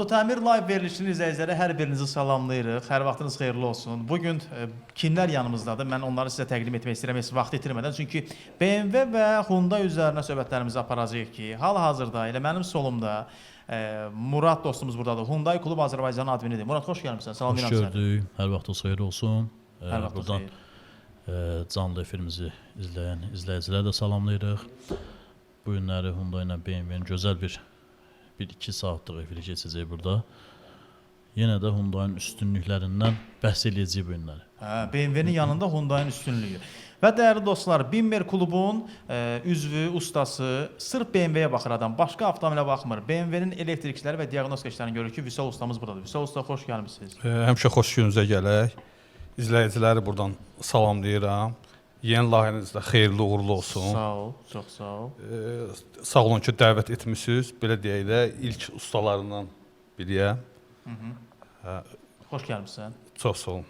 Avtotamir live verilişinin izləyiciləri, hər birinizi salamlayırıq. Hər vaxtınız xeyirli olsun. Bu gün kimlər yanımızdadır? Mən onları sizə təqdim etmək istəyirəm heç vaxt itirmədən. Çünki BMW və Hyundai üzərinə söhbətlərimizi aparacağıq ki, hal-hazırda elə mənim solumda Murad dostumuz buradadır. Hyundai Klub Azərbaycanın adminidir. Murad, xoş gəlmisən. Xoş Salamlayıram səni. gördük. Hər vaxtınız xeyir olsun. Hər vaxtınız Buradan xeyir. Canlı efirimizi izləyən izləyicilərə də salamlayırıq. Bu günləri Hyundai ilə BMW-nin gözəl bir 1-2 saatlıq efiri keçəcək burada. Yenə də Hyundai-nin üstünlüklərindən bəhs eləyəcəyik bu günləri. Hə, BMW-nin yanında Hyundai-nin üstünlüyü. Və dəyərli dostlar, Bimmer klubun üzvü, ustası sırf BMW-yə baxır adam, başqa avtomobilə baxmır. BMW-nin elektrikçiləri və diaqnostika işlərini görür ki, Vüsal ustamız buradadır. Vüsal usta, xoş gəlmisiniz. Həmişə xoş gününüzə gələk. İzləyiciləri buradan salamlayıram. Yeni layihəniz də xeyirli uğurlu olsun. Sağ ol, çox sağ ol. Sağ olun ki, dəvət etmisiniz. Belə deyək də, ilk ustalarından biriyəm. Xoş gəlmisən. Çox sağ olun.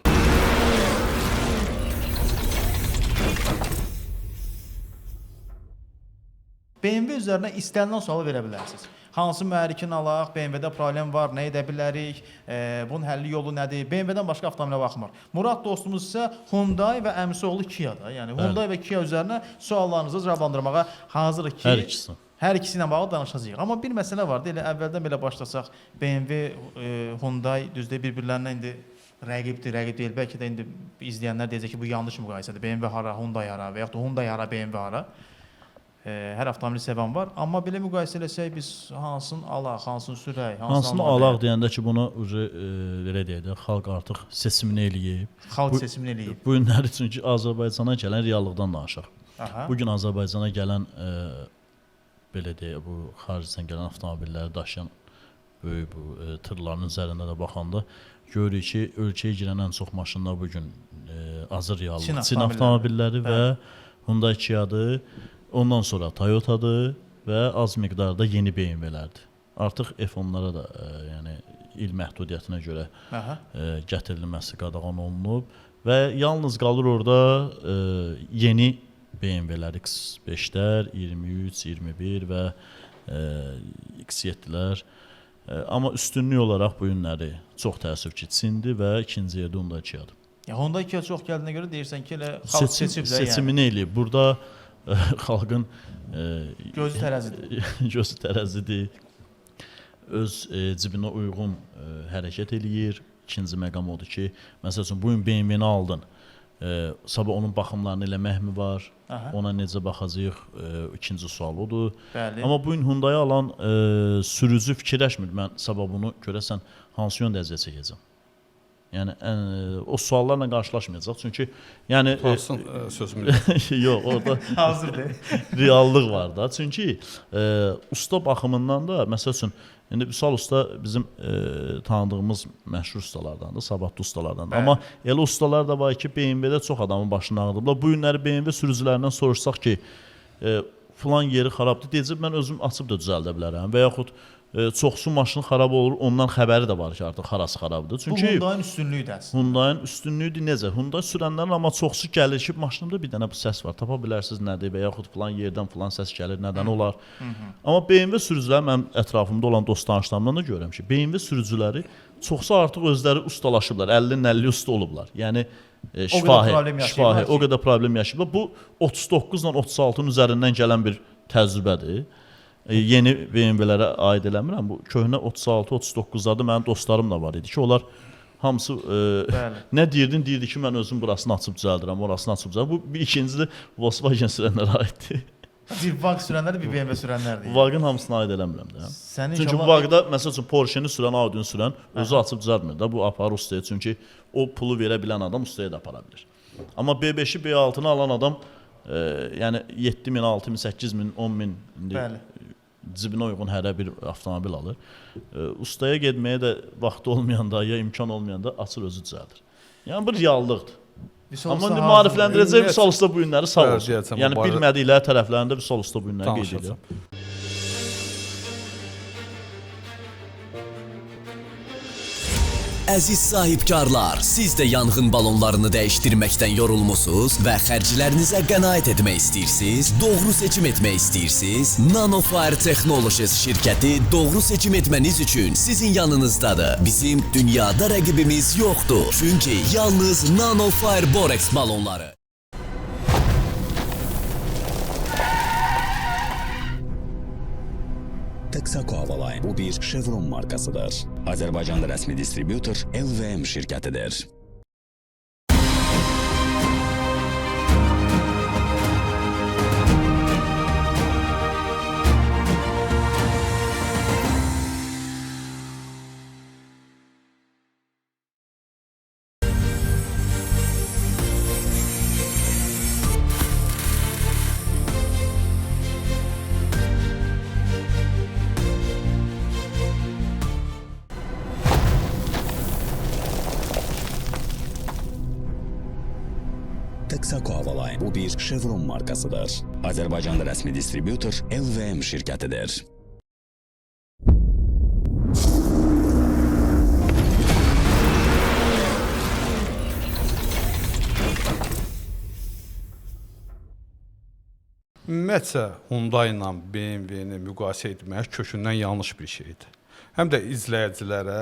BMW üzərinə istənilən sualı verə bilərsiniz. Hansı mühərrikin alaq, BMW-də problem var, nə edə bilərik, bunun həlli yolu nədir? BMW-dən başqa avtomobilə baxmır. Murad dostumuz isə Hyundai və əmisi oğlu Kia-da. Yəni Hyundai və Kia üzərinə suallarınızı cavablandırmağa hazırıq ki, Hər ikisi. Hər ikisi ilə bağlı danışacağıq. Amma bir məsələ var da, elə əvvəldən belə başlasaq, BMW, Hyundai düzdür, bir-birlərinə indi rəqibdir, rəqib deyil. Bəlkə də indi izləyənlər deyəcək ki, bu yanlış müqayisədir. BMW hara, Hyundai hara və yaxud da Hyundai hara, BMW hara. Hər avtomobili sevən var. Amma belə müqayisə eləsək biz hansını alaq, hansını sürək, Hansını almaq alaq deyəndə ki, bunu ucu belə deyək də, xalq artıq seçimini eləyib. Xalq seçimini eləyib. Bu günləri çünki Azərbaycana gələn reallıqdan danışaq. Aha. Bu gün Azərbaycana gələn belə deyək, bu xaricdən gələn avtomobilləri daşıyan böyük bu tırların üzərində də baxanda görürük ki, ölkəyə girən ən çox maşınlar bu gün azır reallıq Çin Çin avtomobilləri və Hyundai Kia-dır. Ondan sonra Toyota-dır və az miqdarda yeni BMW-lərdir. Artıq F10-lara da yəni il məhdudiyyətinə görə gətirilməsi qadağan olunub və yalnız qalır orada yeni BMW-lər X5-lər, 23, 21 və X7-lər. Amma üstünlük olaraq bu günləri çox təəssüf ki, Çindir və ikinci yerdə Hyundai Kia-dır. Ya Hyundai Kia çox gəldiyinə görə deyirsən ki, elə xalq seçib də yəni. Seçimini eləyib. Burada xalqın Gözü tərəzidir. gözü tərəzidir. Öz cibinə uyğun hərəkət eləyir. İkinci məqam odur ki, məsəl üçün bu gün BMW-ni aldın. Sabah onun baxımlarını eləməkmi var? Aha. Ona necə baxacağıq? İkinci sual odur. Bəli. Amma bu gün Hyundai alan sürücü fikirləşmir. Mən sabah bunu görəsən hansı yöndə əziyyət çəkəcəm? Yəni o suallarla qarşılaşmayacaq. Çünki yəni Utansın sözümü. yox, orada hazırdır. reallıq var da. Çünki usta baxımından da məsəl üçün indi Vüsal usta bizim tanıdığımız məşhur ustalardandır, savadlı ustalardandır. Bəli. Amma elə ustalar da var ki, BMW-də çox adamın başını ağrıdıblar. Bu günləri BMW sürücülərindən soruşsaq ki, filan yeri xarabdır, deyəcək mən özüm açıb da düzəldə bilərəm və yaxud çoxsu maşın xarab olur, ondan xəbəri də var ki, artıq harası xarabdır. Bu Çünki Hyundai-nin üstünlüyüdür əslində. Hyundai-nin üstünlüyüdür necə? Hyundai sürənlərin amma çoxsu gəlir ki, maşınımda bir dənə bu səs var. Tapa bilərsiniz nədir və yaxud filan yerdən filan səs gəlir, nədən olar? Amma BMW sürücüləri mənim ətrafımda olan dost tanışlarımdan da görürəm ki, BMW sürücüləri çoxsu artıq özləri ustalaşıblar, 50-nin 50 usta olublar. Yəni şifahi, problem yaşayıblar şifahi o ki. qədər problem yaşayıblar. Bu 39 ilə 36-nın üzərindən gələn bir təcrübədir. Yeni BMW-lərə aid eləmirəm. Bu köhnə 36-39-larda mənim dostlarım da var idi ki, onlar hamısı nə deyirdin? Deyirdi ki, mən özüm burasını açıb düzəldirəm, orasını açıb düzəldirəm. Bu bir ikinci də Volkswagen sürənlərə aiddir. Bir VAG sürənlər, bir BMW sürənlərdir. VAG-ın hamısına aid eləmirəm də. Sən Çünki inşallah VAG-da məsəl üçün Porsche-ni sürən, Audi-ni sürən özü açıb düzəltmir də. Bu aparır ustaya. Çünki o pulu verə bilən adam ustaya da apara bilir. Amma B5-i, B6-nı alan adam yəni 7000, 6000, 8000, 10000 indi Bəli. cibinə uyğun hərə bir avtomobil alır. Ustaya getməyə də vaxtı olmayanda ya imkan olmayanda açır özü düzəldir. Yəni bu reallıqdır. Vüsal Amma usta indi hazırdır. maarifləndirəcək Vüsal usta bu günləri sağ Bəli, olsun. deyəcəm, Yəni bu barədə bilmədikləri tərəflərində Vüsal usta bu günləri qeyd edir. Danışacağam. Əziz sahibkarlar, siz də yanğın balonlarını dəyişdirməkdən yorulmusunuz və xərclərinizə qənaət etmək istəyirsiniz? Doğru seçim etmək istəyirsiniz? Nanofire Technologies şirkəti doğru seçim etməniz üçün sizin yanınızdadır. Bizim dünyada rəqibimiz yoxdur. Çünki yalnız Nanofire Borex balonları. Texaco Havaline bu bir Chevron markasıdır. Azərbaycanda rəsmi distributor LVM şirkətidir. Texaco Havaline bu bir Chevron markasıdır. Azərbaycanda rəsmi distributor LVM şirkətidir. Ümumiyyətcə Hyundai ilə BMW-ni müqayisə etmək kökündən yanlış bir şeydir. Həm də izləyicilərə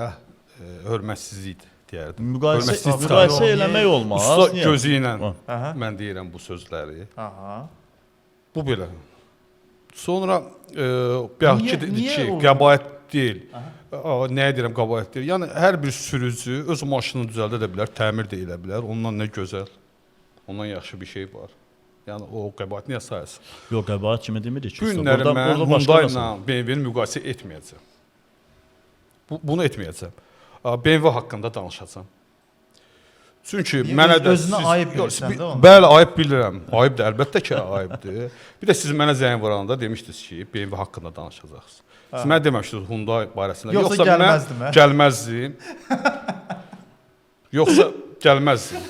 hörmətsizlikdir deyərdim. Müqayisə, Hörmətsizlik müqayisə çıxarır. eləmək olmaz. Usta Niyə? gözü ilə Aha. mən deyirəm bu sözləri. Aha. Bu belə. Sonra bayaqki Niyə- dedi niyə ki, o- qəbaət deyil. Nəyə deyirəm qəbaət deyil? Yəni hər bir sürücü öz maşınını düzəldə də bilər, təmir də edə bilər. Ondan nə gözəl, ondan yaxşı bir şey var. Yəni o qəbaət niyə sayılsın? Yox, qəbaət kimi demirik ki. Bu usta. günləri Burada- mən burada başqa Hyundai məsələ. ilə BMW-ni müqayisə etməyəcəm. Bunu etməyəcəm. BMW haqqında danışacağam. Çünki Niyə? mənə də Özünə ayıb bilirsən də onu. Bəli, ayıb bilirəm. Ayıbdır, əlbəttə ki, ayıbdır. Bir də siz mənə zəng vuranda demişdiniz ki, BMW haqqında danışacaqsınız. Siz mənə deməmişdiniz Hyundai barəsində. Yoxsa mən gəlməzdim, hə? Gəlməzdim. Yoxsa gəlməzdim.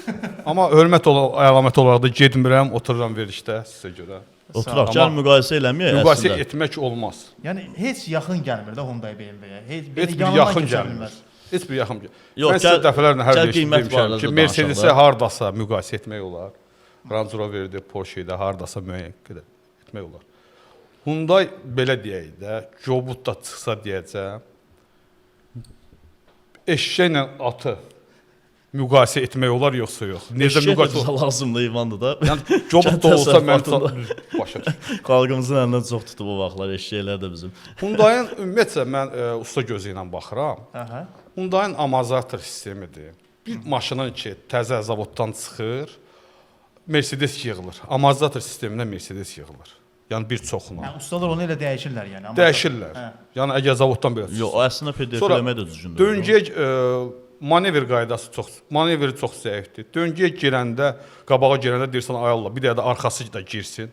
Amma hörmət əlaməti olaraq da getmirəm, otururam verilişdə sizə görə. Oturaq, Amma gəl müqayisə eləməyək Müqayisə əslində. etmək olmaz. Yəni heç yaxın gəlmir də Hyundai BMW-yə. Heç, Heç bir yanından yaxın keçə gəlmir. bilməz. Heç bir yaxın gəlmir. Yox, Mən sizə gəl- dəfələrlə hər gəl bir qiymət demişəm barədə ki, danışaq Mercedes-ə da. hardasa müqayisə etmək olar. Range Rover-də, Porsche-də hardasa müəyyən qədər etmək olar. Hyundai belə deyək də, Cobut da çıxsa deyəcəm. Eşşəklə atı müqayisə etmək olar yoxsa yox? Necə Eşşək də müqayisə? bizə lazımdır İvandır da. Yəni Cobut da Kənd olsa mən təsərrüfatında. başa düşürəm. Xalqımızın əlindən çox tutub o vaxtlar eşşəklər də bizim. Hyundai-ın ümumiyyətcə mən usta gözü ilə baxıram. Aha. Hyundai-ın amortizator sistemidir. Bir maşının ki, təzə zavoddan çıxır, Mercedes yığılır. Amortizator sisteminə Mercedes yığılır. Yəni bir çoxuna. Yəni ustalar onu elə dəyişirlər yəni. Amma- Dəyişirlər. Hə. Yəni əgər zavoddan belə çıxsa. Yox, o əslində PDF Sonra eləmək də düzgündür. Döngəyə manevr qaydası çox, manevri çox zəifdir. Döngəyə girəndə, qabağa girəndə deyirsən ay Allah, bir dəfə də arxası da girsin.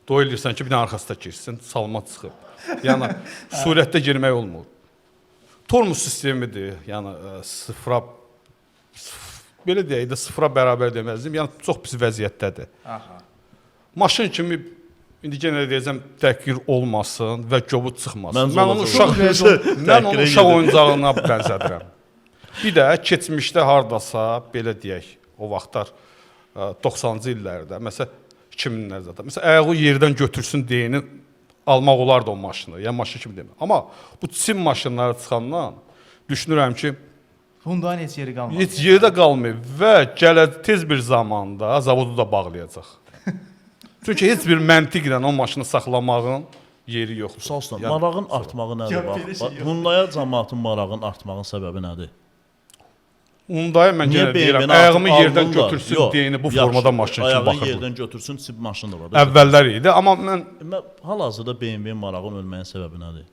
Dua eləyirsən ki, bir dənə arxası da girsin, salma çıxıb. Yəni sürətdə girmək olmur. Tormuz sistemidir. Yəni sıfıra belə deyək də sıfıra bərabər deməzdim. Yəni çox pis vəziyyətdədir. Aha. Maşın kimi indi yenə də deyəcəm təhqir olmasın və kobud çıxmasın. Məncə Mən onu olacaq. uşaq mən onu Təhqirə uşaq gedir. oyuncağına bənzədirəm. Bir də keçmişdə hardasa belə deyək, o vaxtlar 90-cı illərdə, məsələn 2000-lərdə də. Məsələn ayağı yerdən götürsün deyeni almaq olardı o maşını. Yəni maşın kimi demir. Amma bu Çin maşınları çıxandan düşünürəm ki, Hyundai-nin heç yeri qalmadı. heç yerdə qalmayıb və gələ tez bir zamanda zavodu da bağlayacaq. Çünki heç bir məntiqlə o maşını saxlamağın yeri yoxdur. Salsın, Yəni- marağın artmağı nədir Yox, bax? belə şey Bax, yox. Hyundai-ya cəmaatın marağın artmağın səbəbi nədir? Hyundai mən Niyə yenə deyirəm, BMW-ni ayağımı artıq yerdən alırlar? götürsün Yox, deyeni bu yaxşı, formada maşın kimi Ayağını baxırdım. yerdən götürsün, çip maşın da var. da. Əvvəllər idi, amma mən Mən hal-hazırda BMW-nin marağın ölməyin səbəbi nədir?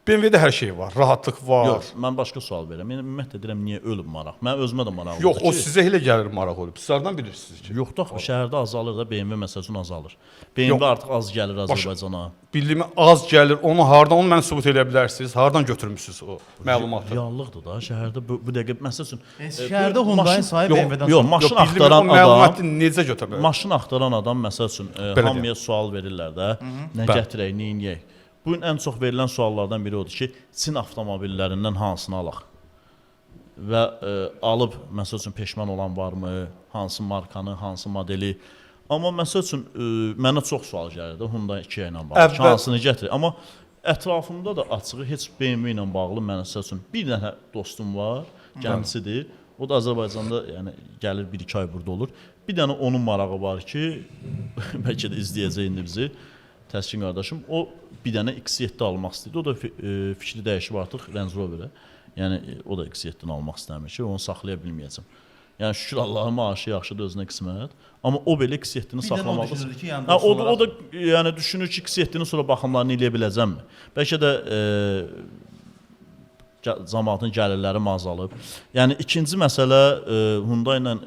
BMW-də hər şey var, rahatlıq var. Yox, mən başqa sual verirəm. Yəni ümumiyyətlə deyirəm niyə ölüb maraq? Mən özümə də maraqlıdır. Yox, o ki, sizə elə gəlir maraq olub. Siz hardan bilirsiniz ki? Yox da axı, şəhərdə azalır da BMW məsəl üçün azalır. BMW Yox. artıq az gəlir Azərbaycana. Bildiyimi az gəlir, onu hardan, onu mən sübut eləyə bilərsiniz? Hardan götürmüsüz o məlumatı? Reallıqdır da şəhərdə bu dəqiqə məsəl üçün Şəhərdə bu Hyundai-nin maşın- sahibi Yox, BMW-dən Yox, çox. maşın Yox, bildiyimi o axtaran adam məlumatı necə götürə bilər? Maşın axtaran adam məsəl üçün Belə hamıya sual verirlər də, nə Bəli. gətirək, nə eləyək. Bu gün ən çox verilən suallardan biri odur ki, Çin avtomobillərindən hansını alaq? Və alıb məsəl üçün peşman olan varmı? Hansı markanı, hansı modeli? Amma məsəl üçün mənə çox sual gəlir də Hyundai Kia ilə bağlı. Ki, hansını gətir? Amma ətrafımda da açığı heç BMW ilə bağlı mənə məsəl üçün bir dənə dostum var, gəncisidir. O da Azərbaycanda, yəni gəlir 1-2 ay burada olur. Bir dənə onun marağı var ki, bəlkə də izləyəcək indi bizi. Təskin qardaşım, o bir dənə X7 almaq istəyirdi. O da fikri dəyişib artıq Range Rover-ə. Yəni o da X7-ni almaq istəmir ki, onu saxlaya bilməyəcəm. Yəni şükür Allaha maaşı yaxşıdır, özünə qismət. Amma o belə X7-ni saxlamalı. Ki, yəni hə, o da yəni düşünür ki, X7-nin sonra baxımlarını eləyə biləcəmmi? Bəlkə də cəmaatın gəlirləri azalıb. Yəni ikinci məsələ Hyundai ilə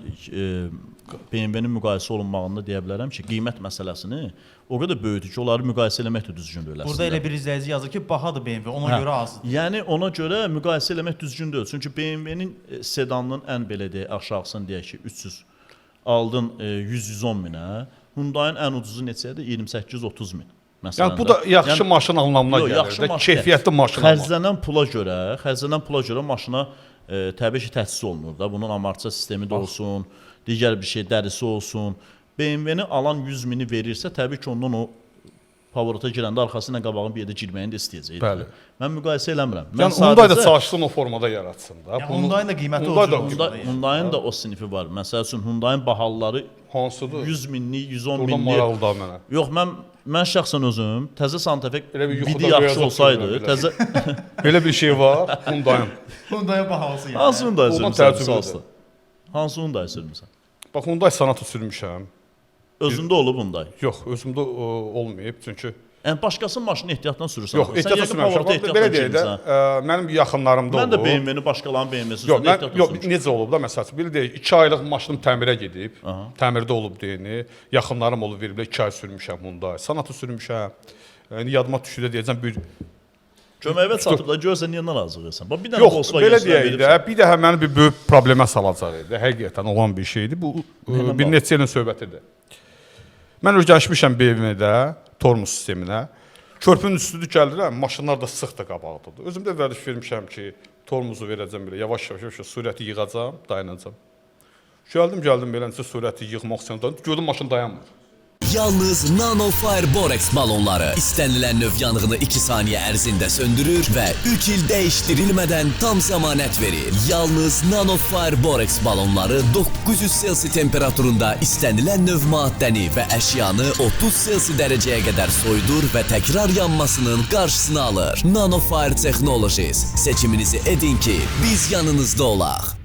BMW-nin müqayisə olunmağında deyə bilərəm ki, qiymət məsələsini o qədər böyükdür ki, onları müqayisə eləmək də düzgün deyil əslində. Burada elə bir izləyici yazır ki, bahadır BMW, ona görə azdır. Yəni ona görə müqayisə eləmək düzgün deyil. Çünki BMW-nin sedanının ən belə deyək, aşağısını deyək ki, 300 aldın 100-110 minə. Hyundai-ın ən ucuzu neçədir? 28-30 min. Məsələn. Yəni bu da yaxşı maşın anlamına gəlir də, keyfiyyətli maşın. Xərclənən pula görə, maşına təbii ki, təchiz olunur da. Bunun amortisasiya sistemi də olsun, digər bir şey dərisi olsun. BMW-ni alan 100 mini verirsə, təbii ki, ondan o pavorota girəndə arxası ilə qabağın bir yerdə girməyini də istəyəcək. Bəli. Mən müqayisə eləmirəm. Mən yəni Hyundai da çalışsın o formada yaratsın da. Yəni Hyundai-ın da qiyməti o cür. Hyundai-ın da o sinifi var. Məsəl üçün Hyundai-ın bahalıları hansıdır? 100 minlik, 110 Buradan minlik. Buradan maraqlı da mənə. Yox, mən şəxsən özüm təzə Santa Fe vidi yaxşı olsaydı, təzə belə bir şey var Hyundai-ın. Hyundai-ın bahalısı yəni. Hansı Hyundai sürmüsən? Hansı Hyundai sürmüsən? Bax Hyundai Sonata sürmüşəm. Özündə olub Hyundai? Yox, özümdə olmayıb çünki yəni başqasının maşını ehtiyatdan sürürsən. Yox, ehtiyatdan sürməmişəm. Belə deyək də, mənim yaxınlarımda olub. Mən də BMW-ni başqalarının BMW-si üstündə ehtiyatdan sürmüşəm. Yox, necə olub da məsəl üçün, belə deyək, 2 aylıq maşınım təmirə gedib, təmirdə olub deyəni, yaxınlarım olub veriblər, 2 ay sürmüşəm Hyundai. Sonata sürmüşəm. İndi yadıma düşür də deyəcəm bir köməyivə çatıb da görsən niyə narazılıq Bax bir dənə Volkswagen. Yox, belə deyək də, bir dəfə məni bir böyük problemə salacaq idi. Həqiqətən olan bir şeydi. Bu bir neçə ilin söhbətidir. Mən öyrəşmişəm BMW-də tormuz sisteminə. Körpünün üstüdür gəlirəm, maşınlar da sıx da qabaqdadır. Özüm də vərdiş vermişəm ki, tormuzu verəcəm belə yavaş-yavaş sürəti yığacam, dayanacam. Gəldim beləncə sürəti yığmaq üçün gördüm maşın dayanmır. Yalnız Nanofire Borex balonları istənilən növ yanğını 2 saniyə ərzində söndürür və 3 il dəyişdirilmədən tam zəmanət verir. Yalnız Nanofire Borex balonları 900 Celsi temperaturunda istənilən növ maddəni və əşyanı 30 Celsi dərəcəyə qədər soyudur və təkrar yanmasının qarşısını alır. Nanofire Technologies. Seçiminizi edin ki, biz yanınızda olaq.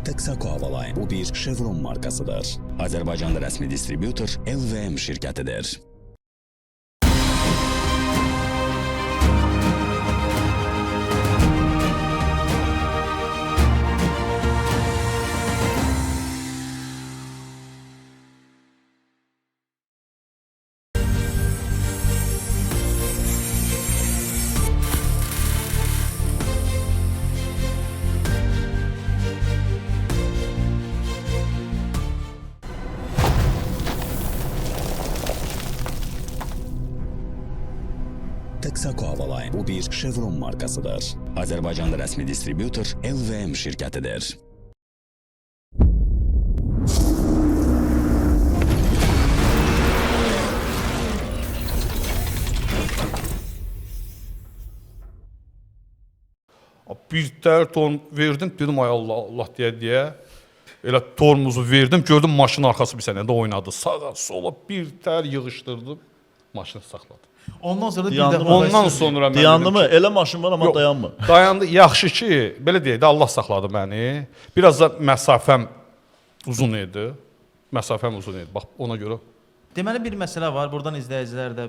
Texaco Havaline bu bir Chevron markasıdır. Azərbaycanda rəsmi distributor LVM şirkətidir. Texaco Havaline bu bir Chevron markasıdır. Azərbaycanda rəsmi distributor LVM şirkətidir. Bir tər torm verdim, dedim ay Allah Allah deyə elə tormozu verdim, gördüm maşının arxası bir sənədə oynadı. Sağa, sola bir tər yığışdırdım, maşını saxladı. Ondan sonra bir Dayandı dəfə mı? Ondan sonra mən Dayandı mı? dedim ki, Elə maşın var amma Yox, dayanmır. Dayandı. Yaxşı ki, belə deyək də Allah saxladı məni. Biraz da məsafəm uzun idi. Məsafəm uzun idi. Bax ona görə. Deməli bir məsələ var. Buradan izləyicilər də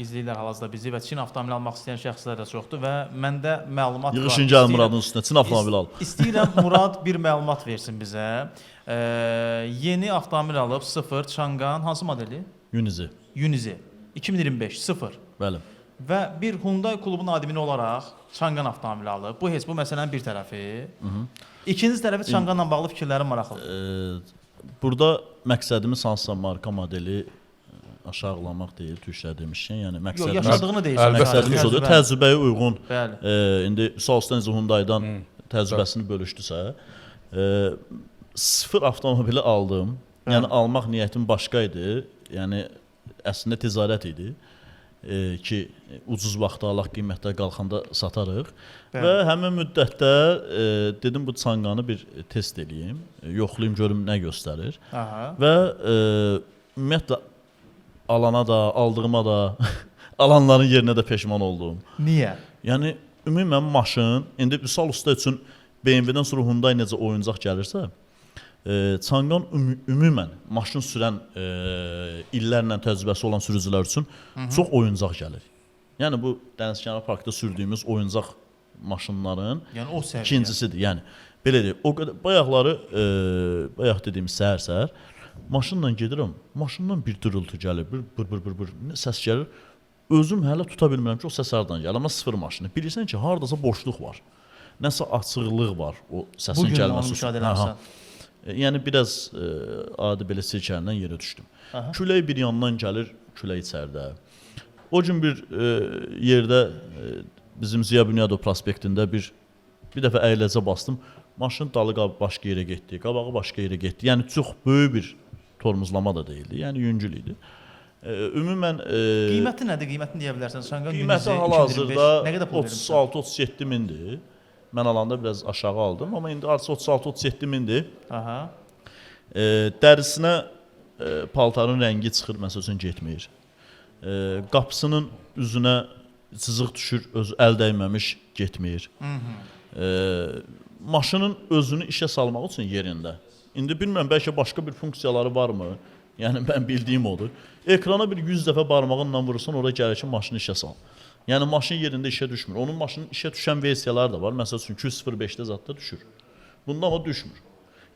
izləyirlər hal-hazırda bizi və Çin avtomobili almaq istəyən şəxslər də çoxdur və məndə məlumat var. Yığışın gəl Muradın üstünə. Çin avtomobili al. İstəyirəm Murad bir məlumat versin bizə. Yeni avtomobil alıb 0 Changan hansı modeli? Unizi. Unizi 2025 0. Bəli. Və bir Hyundai klubunun admini olaraq Changan avtomobili alıb. Bu heç bu məsələnin bir tərəfi. İkinci tərəfi Changanla bağlı fikirlərim maraqlıdır. Burada məqsədimiz hansısa marka modeli Aşağılamaq deyil, türklər demişkən, yəni Yox, məqsədimiz yaşadığını deyirsən. məqsədimiz odur, təcrübəyə uyğun. Bəli. İndi Vüsal usta necə Hyundai-dan təcrübəsini bölüşdüsə, sıfır avtomobili aldım. Yəni almaq niyyətim başqa idi. Yəni əslində ticarət idi. Ki ucuz vaxtda alaq, qiymətlər qalxanda satarıq. Bəli. Və həmin müddətdə dedim bu Changanı bir test eləyim, yoxlayım görüm nə göstərir. Aha. Və ümumiyyətlə alana da, aldığıma da, alanların yerinə də peşman oldum. Niyə? Yəni ümumən maşın indi Vüsal usta üçün BMW-dən sonra Hyundai necə oyuncaq gəlirsə, Changan ümumən maşın sürən illərlə təcrübəsi olan sürücülər üçün çox oyuncaq gəlir. Yəni bu dənizkənarı parkda sürdüyümüz oyuncaq maşınların Yəni o səviyyə. ikincisidir. Yəni belə deyək, o qədər bayaqları bayaq dediyim səhər-səhər maşınla gedirəm, maşından bir dırıltı gəlir, bir bır bır bır bır nə səs gəlir. Özüm hələ tuta bilmirəm ki, o səs hardan gəlir, amma sıfır maşını. Bilirsən ki, hardasa boşluq var. Nəsə açıqlıq var o səsin Bu gün onu gəlməsi üçün. müşahidə Aha. eləmirsən. Yəni biraz adi belə sirkəlindən yerə düşdüm. Aha. Külək bir yandan gəlir, külək içəridə. O gün bir yerdə bizim Ziya Bünyadov prospektində bir dəfə əyləcə bastım. Maşın dalı başqa yerə getdi, qabağı başqa yerə getdi. Yəni çox böyük bir tormozlama da deyildi. Yəni yüngül idi. Ümumən Qiyməti nədir? Qiymətini deyə bilərsən. Changan qiyməti Unize hal-hazırda 2025 nə qədər pul vermisən? 36-37 mindir. Mən alanda biraz aşağı aldım, amma indi artıq 36-37 mindir. Aha. Dərisinə paltarın rəngi çıxır, məsəl üçün getmir. Qapısının üzünə cızıq düşür, özü əl dəyməmiş getmir. Maşının özünü işə salmaq üçün yerində. İndi bilmirəm, bəlkə başqa bir funksiyaları varmı? Yəni mən bildiyim odur. Ekrana bir 100 dəfə barmağınla vurursan, ora gəlir ki, maşını işə sal. Yəni maşın yerində işə düşmür. Onun maşının işə düşən versiyaları da var. Məsəl üçün 205-də zətdə düşür. Bunda amma düşmür.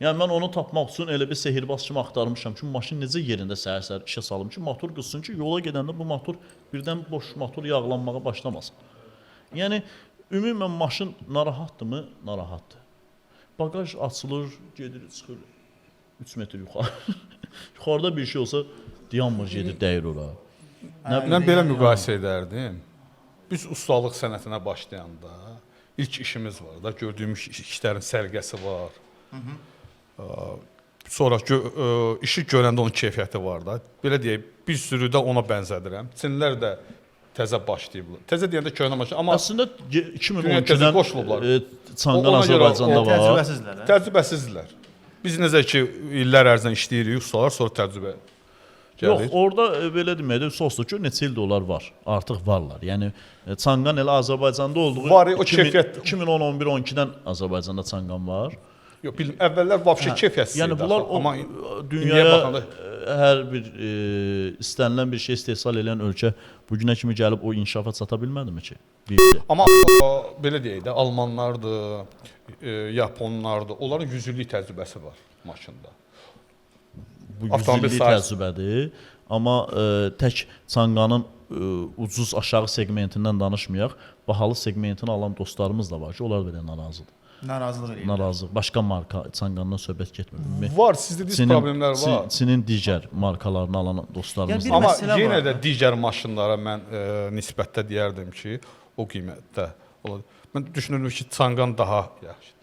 Yəni mən onu tapmaq üçün elə bir sehirbaz kimi axtarmışam ki, maşın necə yerində səhər-səhər işə salım ki, motor qızsın ki, yola gedəndə bu motor birdən boş motor yağlanmağa başlamasın. Yəni ümumən maşın narahatdırmı? Narahatdır. Bagaj açılır, gedir, çıxır 3 metr yuxarı. Yuxarıda bir şey olsa dayanmır, gedir, dəyir ora. Mən belə müqayisə edərdim. Biz ustalıq sənətinə başlayanda ilk işimiz var da, gördüyümüz işlərin səliqəsi var. Sonra işi görəndə onun keyfiyyəti var da. Belə deyək, bir sürü də ona bənzədirəm. Çinlilər də təzə başlayıblar. Təzə deyəndə köhnə maşın, amma əslində Dünya təzə 2012-dən qoşulublar. Changan Azərbaycanda var. Təcrübəsizlər. Hə? Təcrübəsizdirlər. Biz necə ki illər ərzində işləyirik, ustalar sonra təcrübə gəlir. Yox, orada belə deməkdə sosdur ki, neçə ildir onlar var. Artıq varlar. Yəni Changan elə Azərbaycanda olduğu Var, o keyfiyyət 2010, 11, 12-dən Azərbaycanda Changan var. Yox, bildim, əvvəllər vəbşə keyfiyyətsiz Yəni idi bunlar axı, o amma indiyə dünyaya baxanda hər bir istənilən bir şey istehsal edən ölkə bu günə kimi gəlib o inkişafa çata bilmədimi ki? Bildi. Amma belə deyək də, almanlardır, yaponlardır, onların 100 illik təcrübəsi var maşında. Bu 100 illik təcrübədir. Amma tək Changanın ucuz aşağı segmentindən danışmayaq, bahalı segmentini alan dostlarımız da var ki, onlar belə narazıdır. Narazılıq eləyirlər. Narazı. Başqa marka Changandan söhbət getmir. Var, siz dediyiniz problemlər var. Çinin digər markalarını alan dostlarımız Yəni da var. Amma yenə də digər maşınlara mən nisbətdə deyərdim ki, o qiymətdə ola. Mən düşünürdüm ki, Changan daha yaxşıdır.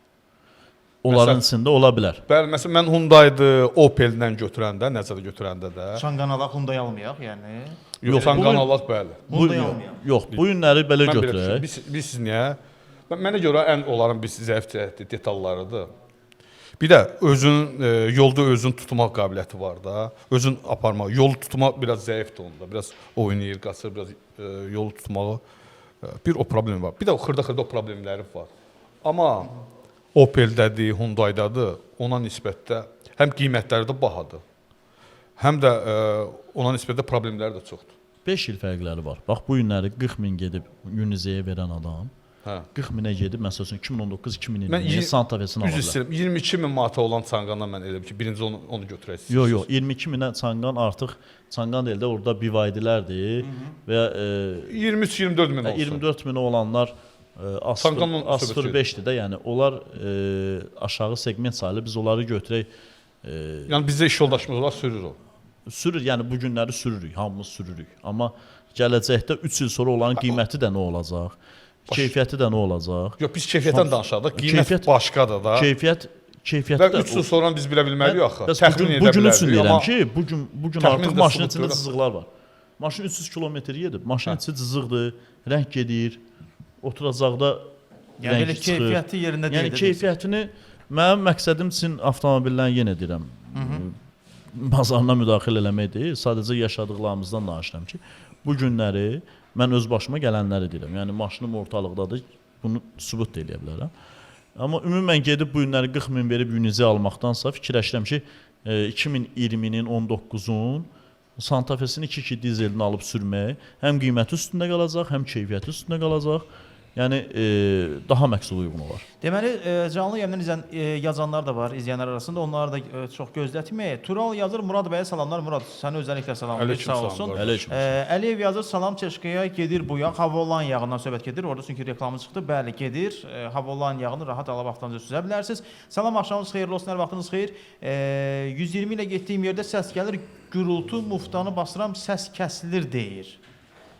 Onların içində ola bilər. Bəli, məsələn mən Hyundai-dı, Opel-dən götürəndə, nəzərə götürəndə də. Changan alaq, Hyundai almayaq, yəni. Yox, Changan alaq, bəli. Hyundai almayaq. Yox, bu günləri belə götürək. Biz niyə? Mənə görə ən onların bir zəif cəhəti detallarıdır. Bir də özün yolda özün tutmaq qabiliyyəti var da. Özün aparmaq, yolu tutmaq biraz zəifdir onda. Biraz oynayır, qaçır, biraz yolu tutmağı. Bir o problem var. Bir də o xırda-xırda o problemləri var. Amma Opel-dədir, Hyundai-dadır, ona nisbətdə həm qiymətləri də bahadır. Həm də ona nisbətdə problemləri də çoxdur. 5 il fərqləri var. Bax bu günləri 40 min gedib Unizeyə verən adam. Hə. 40 minə gedib, məsəl üçün 2019-2020-ci Santa Fe-sini ala bilər. Üzr istəyirəm, 22 min manata olan Changandan mən elə ki, birinci onu götürəsiniz. Yox, yox, 22 minə Changan artıq Changan deyil də orada BYD-lərdir və ya 23-24 min olsun. 24 minə olanlar A05-dir də, yəni onlar aşağı segment sayılır, biz onları götürək. Yəni bizdə iş yoldaşımız olar, sürür o. Sürür, yəni bu günləri sürürük, hamımız sürürük. Amma gələcəkdə 3 il sonra onların qiyməti də nə olacaq? Keyfiyyəti də nə olacaq? Yox, biz keyfiyyətdən danışaq da, qiymət Keyfiyyət- başqadır da. Keyfiyyət, keyfiyyəti Və də 3 il sonra biz bilə bilməliyik axı. Bəs Təxmin bugün, edə bugün üçün bilərik, deyirəm amma ki, bu gün təxmin artıq də maşının sübut içində deyil. cızıqlar var. Maşın 300 kilometr gedib, maşının içi cızıqdır, rəng gedir, oturacaqda Yəni rəng belə çıxır. keyfiyyəti yerində deyil. Yəni də keyfiyyətini mənim məqsədim üçün avtomobillərin yenə deyirəm, bazarına müdaxilə eləmək deyil, sadəcə yaşadıqlarımızdan danışıram ki, bu günləri mən öz başıma gələnləri deyirəm. Yəni maşınım ortalıqdadır, bunu sübut da eləyə bilərəm. Amma ümumən gedib bu günləri 40 min verib Unize almaqdansa fikirləşirəm ki, 2020-nin 19-un Santa Fe-sini 2.2 dizelini alıb sürmək həm qiyməti üstündə qalacaq, həm keyfiyyəti üstündə qalacaq. Yəni daha məqsəd uyğun olar. Deməli, canlı yayımdan izlən, yazanlar da var, izləyənlər arasında. Onları da çox gözlətməyək. Tural yazır, Murad bəyə salamlar. Murad, səni özəlliklə salamlayır, Aleyküm sağ salam, olsun. qardaş. Aleyküm. Əliyev yazır, salam Çeşkaya gedir bu yağ. Havolan yağından söhbət gedir. Orada çünki reklamı çıxdı. Bəli, gedir. Havolan yağını rahat alıb avtomobildə süzə bilərsiniz. Salam, axşamınız xeyirli olsun, hər vaxtınız xeyir. 120 ilə getdiyim yerdə səs gəlir, gürültü, muftanı basıram, səs kəsilir deyir.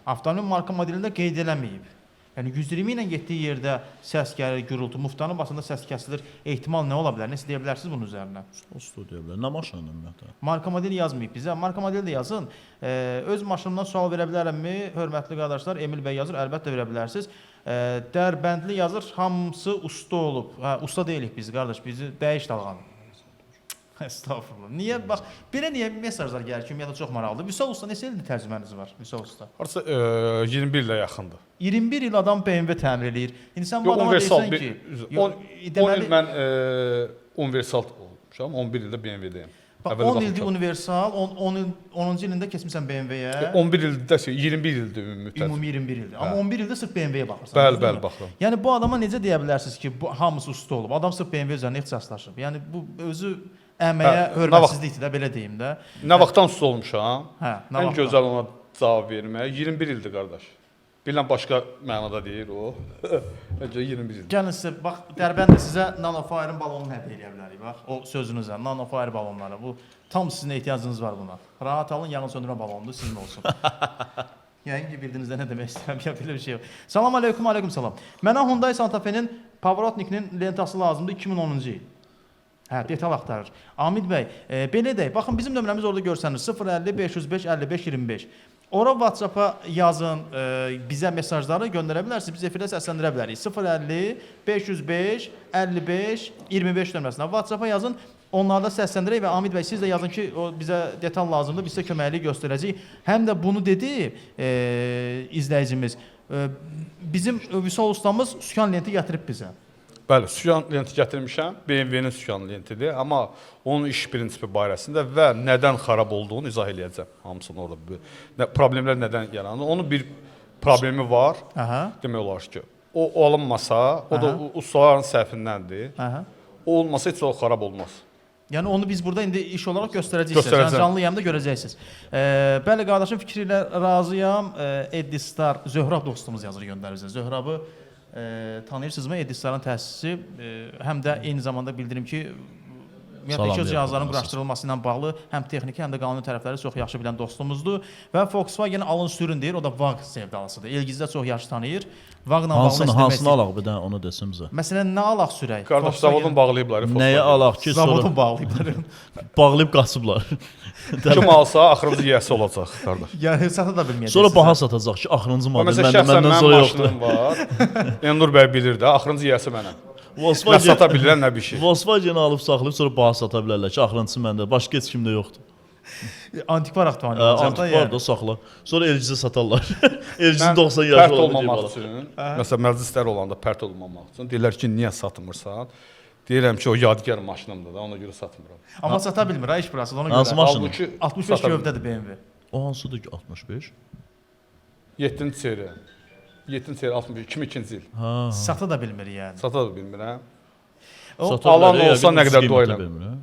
Avtomobil marka modelində qeyd eləməyib. Yəni 120 ilə getdiyi yerdə səs gəlir, gürültü, muftanı basanda səs kəsilir. Ehtimal nə ola bilər? Nəsə deyə bilərsiniz bunun üzərinə? Usta deyə bilər. Nə maşını ümumiyyətlə? Marka model yazmayıb bizə. Marka model də yazın. Öz maşınımdan sual verə bilərəmmi? Hörmətli qardaşlar, Emil bəy yazır, əlbəttə verə bilərsiniz. Dərbəndli yazır, hamısı usta olub. Hə, usta deyilik biz qardaş, bizi dəyiş dalğanı. Estağfurullah. Niyə bax belə niyə mesajlar gəlir ki, ümumiyyətlə çox maraqlıdır. Vüsal usta neçə ildir təcrübəniz var? Vüsal usta. Harasa 21 ilə yaxındır. 21 il adam BMW təmir eləyir. İndi sən bu Yox, adama universal deyirsən bir ki, 10 10 il mən universal olmuşam, 11 ildə BMW-dəyəm. Bax, Əvvəl 10 ildir baxmışam. universal, 10 10 il 10-cu ilində keçmisən BMW-yə. 11 ildə, 21 ildir ümumi təcrübə. Ümumi 21 ildir. Amma 11 ildir sırf BMW-yə baxırsan. Bəli, düzdürmü? bəli, baxıram. Yəni bu adama necə deyə bilərsiniz ki, bu hamısı usta olub? Adam sırf BMW üzərində ixtisaslaşıb. Yəni bu özü əməyə Hə, nə hörmətsizlikdir də belə deyim də. Nə vaxtdan usta olmuşam? Hə, nə Ən vaxtdan? gözəl ona cavab vermək 21 ildir qardaş. Bilən başqa mənada deyir o. Öncə 21 ildir. Gəlin sizə bax Dərbənd də sizə Nanofire-ın balonunu hədiyyə eləyə bilərik bax. O sözünüzə Nanofire balonları. Bu tam sizin ehtiyacınız var buna. Rahat alın, yanğın söndürmə balonudur, sizin olsun. Yəqin ki bildinizdə nə demək istəyirəm, ya belə bir şey yox. Salam aleykum, aleykum salam. Mənə Hyundai Santa Fe-nin Pavorotnik-nin lentası lazımdır 2010-cu il. Hə, detal axtarır. Amid bəy, belə deyək. Baxın bizim nömrəmiz orada görsənir. 050 505 55 25. Ora WhatsApp-a yazın, bizə mesajları göndərə bilərsiniz. Biz efirdə səsləndirə bilərik. 050 505 55 25 nömrəsinə WhatsApp-a yazın. Onlarda səsləndirək və Amid bəy siz də yazın ki, o bizə detal lazımdır, biz sizə köməklik göstərəcəyik. Həm də bunu dedi izləyicimiz. Bizim Vüsal ustamız sükan lenti gətirib bizə. Bəli, sükan lenti gətirmişəm. BMW-nin sükan lentidir, amma onun iş prinsipi barəsində və nədən xarab olduğunu izah eləyəcəm. Hamısını orada nə, problemlər nədən yaranır? Onun bir problemi var. Aha. Demək olar ki, o alınmasa, o da ustaların səhvindəndir. Aha. O olmasa heç o xarab olmaz. Yəni onu biz burada indi iş olaraq göstərəcəksiniz. Yəni Göstərəcəm. canlı yayımda görəcəksiniz. Bəli qardaşım fikri ilə razıyam. Eddie Star Zöhrab dostumuz yazır göndərir bizə. Zöhrabı tanıyırsınızmı? Eddie Starın təsisçisi, həm də eyni zamanda bildirim ki, ümumiyyətlə iki cihazların quraşdırılması ilə bağlı həm texniki, həm də qanuni tərəfləri çox yaxşı bilən dostumuzdur və Volkswagen alın sürün deyir, o da VAG sevdalısıdır. Elgiz də çox yaxşı tanıyır. VAG-la bağlı Hansını alaq bir dənə onu desin bizə. Məsələn, nə alaq sürək? Qardaş, zavodun bağlayıblar. Nəyə alaq ki, sonra Zavodun bağlayıblar. bağlayıb qaçıblar. Kim alsa axırıncı yiyəsi olacaq qardaş. Yəni sata da bilməyəcəksiniz. Sonra baha satacaq ki, axırıncı model Məsələn, şəxsən məndən mənim sonra yoxdur. maşınım var. Elnur bəy bilir də, axırıncı yiyəsi mənəm. Nə Volkswagen sata bilirəm, nə bir şey. Volkswagen-i alıb saxlayıb sonra baha sata bilərlər ki, axırıncısı məndə, başqa heç kimdə yoxdur. Antikvar avtomobil olacaq da Antikvar yəni. da saxla. Sonra Elgizə satarlar. Elgizin Mən 90 yaşı pərt olanda olmamaq üçün, məsələn, məclislər olanda pərt olmamaq üçün deyirlər ki, niyə satmırsan? Deyirəm ki, o yadigar maşınımdır da, ona görə satmıram. Amma sata bilmir ha iş burası ona görə. Hansı maşın? Halbuki 65 sata bilmirəm. gövdədir BMW. O hansıdır ki 65? 7-ci seriya. 7-ci seriya 65 2002-ci il. Ha. Sata da bilmir yəni. Sata da bilmirəm. O, Sata alan bilər, olsa yəqin nə ucuz qədər dua qiymətə eləm. vermir, hə?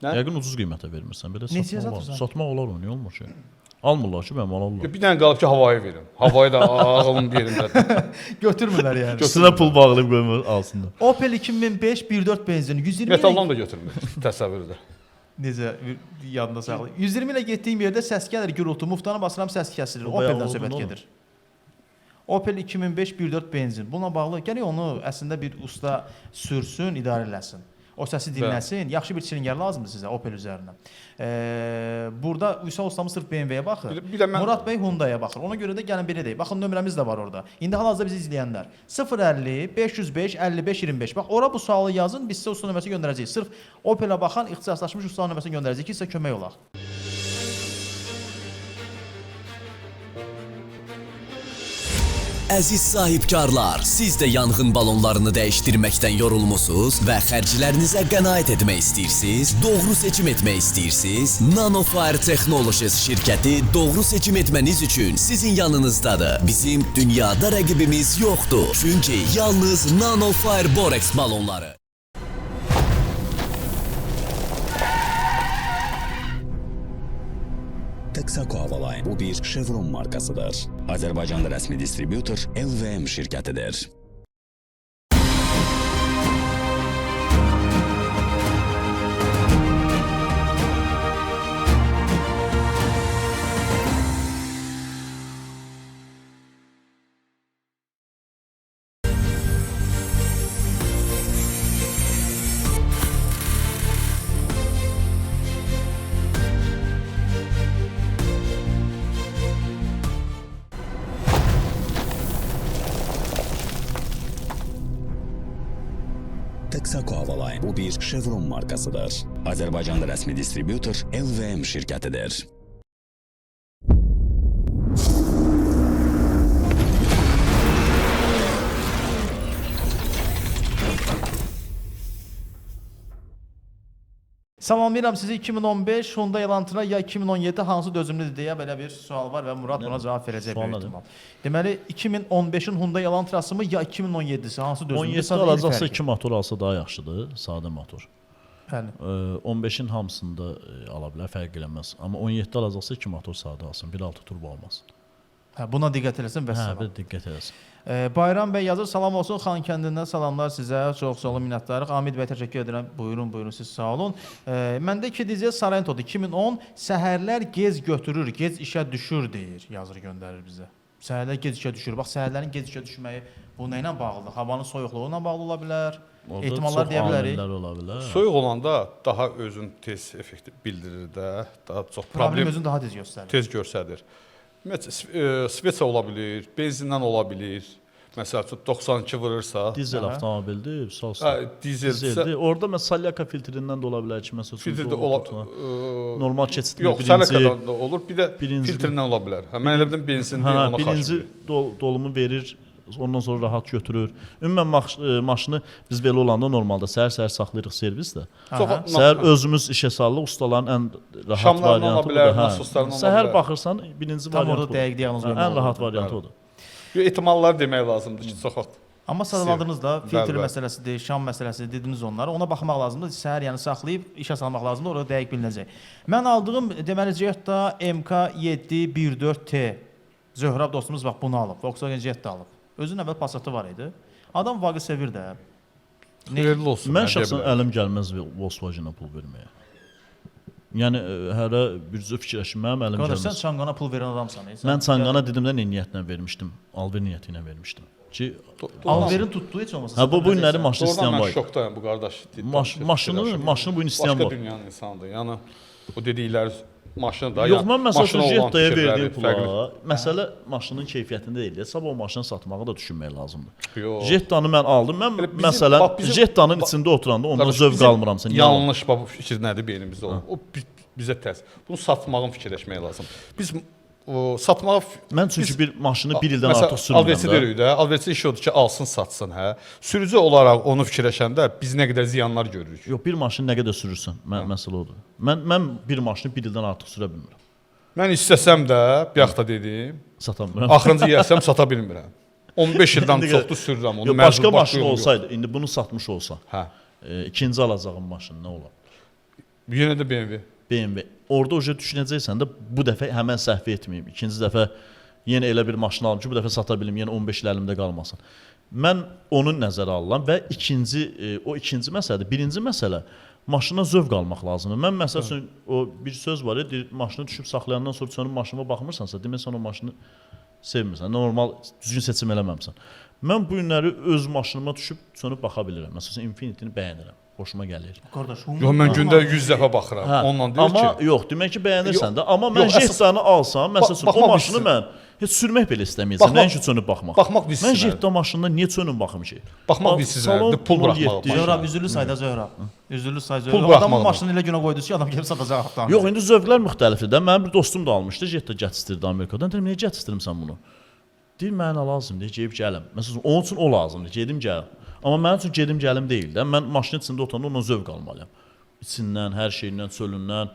Nə? Yəqin ucuz qiymətə vermirsən, belə Neçəyə satmaq olar. satırsan? Satmaq olar onu, niyə olmur ki? Almırlar ki, mənim alırlar. Bir dənə qalıb ki, havayı verim. Havayı da ağlım yerindədir. Götürmürlər yəni. Üstünə pul bağlayıb qoymur alsınlar. Opel 2005 1.4 benzin 120 Metaldan da götürmür. Təsəvvür edin. Necə yadında saxla. 120 ilə getdiyim yerdə səs gəlir, gürültü, muftanı basıram, səs kəsilir. Opel-dən söhbət gedir. Opel 2005 1.4 benzin. Bununla bağlı gərək onu əslində bir usta sürsün, idarə eləsin. O səsi dinləsin. Yaxşı bir çilingər lazımdır sizə Opel üzərinə. Burada Vüsal ustamız sırf BMW-yə baxır. Bir də mən Murad bəy Hyundai-ya baxır. Ona görə də gəlin belə deyək. Baxın nömrəmiz də var orada. İndi hal-hazırda bizi izləyənlər 050 505 55 25. Bax ora bu sualı yazın, biz sizə usta nömrəsi göndərəcəyik. Sırf Opel-ə baxan ixtisaslaşmış usta nömrəsini göndərəcəyik ki, sizə kömək olaq. Əziz sahibkarlar, siz də yanğın balonlarını dəyişdirməkdən yorulmusunuz və xərclərinizə qənaət etmək istəyirsiniz? Doğru seçim etmək istəyirsiniz? Nanofire Technologies şirkəti doğru seçim etməniz üçün sizin yanınızdadır. Bizim dünyada rəqibimiz yoxdur. Çünki yalnız Nanofire Borex balonları. Texaco Havaline bu bir Chevron markasıdır. Azərbaycanda rəsmi distributor LVM şirkətidir. Texaco Havaline bu bir Chevron markasıdır. Azərbaycanda rəsmi distributor LVM şirkətidir. Salamlayıram sizi. 2015 Hyundai Elantra ya 2017 hansı dözümlüdür deyə belə bir sual var və Murad buna cavab verəcək böyük ehtimal. Deməli 2015-in Hyundai Elantrası mı ya 2017-si hansı dözümlüdür? 17 alacaqsa 2 motor alsa daha yaxşıdır, sadə motor. Bəli. 15-in hamısını da ala bilər, fərq eləməz. Amma 17 alacaqsa 2 motor sadə alsın, 1.6 turbo almasın. Hə, buna diqqət eləsin və salam. Hə, bir diqqət eləsin. Bayram bəy yazır, salam olsun Xankəndindən salamlar sizə. Çox sağ olun, minnətdarıq. Amid bəy təşəkkür edirəm. Buyurun, buyurun, siz sağ olun. Məndə 2 dizel Sorento-dur. 2010 səhərlər gec götürür, gec işə düşür deyir, yazır göndərir bizə. Səhərlər gec işə düşür. Bax, səhərlərin gec işə düşməyi bu nə ilə bağlıdır? Havanın soyuqluğu ilə bağlı ola bilər. Orada ehtimallar deyə bilərik. Ola bilər. Soyuq olanda daha özün tez effekti bildirir də, daha çox problem özünü daha tez göstərir. Tez göstərir. Ümumiyyətcə sveça ola bilir, benzindən ola bilir. Məsəl üçün 92 vurursa, dizel avtomobildir, salsa. Hə, dizeldirsə. Orada məsələn salyaka filtrindən də ola bilər ki, məsəl üçün filtr də ola normal keçidli yox, birinci. Yox, salyakadan da olur, bir də filtrindən ola bilər. Hə, mən elə bildim benzindir, ona birinci dolumu verir, ondan sonra rahat götürür. Ümumən maşını biz belə olanda normalda səhər-səhər saxlayırıq servisdə. Səhər özümüz işə salırıq, ustaların ən rahat variantı budur. Hə. Səhər baxırsan, birinci variant budur. Tam orada dəqiq diaqnoz qoymaq. Ən rahat variantı odur. Ehtimallar demək lazımdır ki, çox vaxt. Amma sadaladınız da, filtr məsələsidir, şam məsələsidir, dediniz onları. Ona baxmaq lazımdır. Səhər yəni saxlayıb işə salmaq lazımdır, orada dəqiq bilinəcək. Mən aldığım deməli Jetta MK7 1.4T. Zöhrab dostumuz bax bunu alıb. Volkswagen Jetta alıb. Özünün əvvəl Passatı var idi. Adam Vaqı sevir də. Xeyirli olsun. Mən şəxsən əlim gəlməz Volkswagen-a pul verməyə. Yəni hələ bir cür fikirləşim, mənim əlim gəlməz. Qardaş, sən Çanqana pul verən adamsan. Mən Çanqana dedim də nə niyyətlə vermişdim? Alver niyyəti ilə vermişdim. Ki alverin tutduğu heç olmasa. Hə bu günləri maşın istəyən var. Mən şokdayam bu qardaş. Maşını bu gün istəyən var. Başqa dünyanın insanıdır. Yəni o dedikləri maşını da. Yox, mən məsəl üçün Jettaya verdiyim pula, məsələ maşının keyfiyyətində deyil. Sabah o maşını satmağı da düşünmək lazımdır. Jettanı mən aldım. Mən məsələn Jettanın içində oturanda ondan zövq almıram. Yanlış bax bu fikir nədir beynimizdə olur. O bizə tərs. Bunu satmağın fikirləşmək lazımdır. Biz satmağa mən çünki bir maşını bir ildən artıq sürmürəm. Alverçi deyirik də. Alverçi işi odur ki, alsın, satsın, hə. Sürücü olaraq onu fikirləşəndə biz nə qədər ziyanlar görürük. Yox, bir maşını nə qədər sürürsən? Məsələ odur. Mən bir maşını bir ildən artıq sürə bilmirəm. Mən istəsəm də, bayaq da dedim, sata bilmirəm. Axırıncı yəsəm sata bilmirəm. 15 ildən çoxdur sürürəm onu. Yox, başqa maşın olsaydı, indi bunu satmış olsa, hə. İkinci alacağım maşın nə olar? Yenə də BMW. BMW. Orada oca düşünəcəksən də bu dəfə həmən səhvi etməyim. İkinci dəfə yenə elə bir maşın alım ki, bu dəfə sata bilim, yenə 15 il əlimdə qalmasın. Mən onu nəzərə alıram və ikinci, o ikinci məsələdir. Birinci məsələ, Maşından zövq almaq lazımdır. Mən məsəl üçün o bir söz var, deyir, maşını düşüb saxlayandan sonra çönüb maşınıma baxmırsansa, demək sən o maşını sevmirsən, normal düzgün seçim eləməmisən. Mən bu günləri öz maşınıma düşüb çönüb baxa bilirəm. Məsəl üçün Infinity-ni bəyənirəm. Xoşuma gəlir. Qardaş, Yox, mən gündə 100 dəfə baxıram. Hə, Onunla deyir amma ki, yox, demək ki bəyənirsən də, amma mən yox, əsas- Jetta-nı alsam, məsəl üçün o baxmaq maşını hissi. mən heç sürmək belə istəməyəcəm. Baxmaq- Nəinki çönüb baxmaq. baxmaq Mən hissinə. Jetta maşınına niyə çönüb baxım ki? Baxmaq Al- hissinə, salon pul buraxmaq 07. Zöhrab üzürlü sayda Zöhrab. Üzürlü say Pul Zöhrab. Adamın buraxmaq. maşını elə günə qoydu ki, adam gəlib satacaq avtomobili. Yox, indi zövqlər müxtəlifdir də. Mənim bir dostum da almışdı, Jetta gətirdi Amerikadan. Dedim, niyə gətirmisən bunu? Deyir, mənə lazımdır, gedib gəlim. Məsələn, onun üçün o lazımdır, gedim gəlim. Amma mənim üçün gedim gəlim deyil də. Mən maşının içində oturanda ondan zövq almalıyam. İçindən, hər şeyindən, çölündən,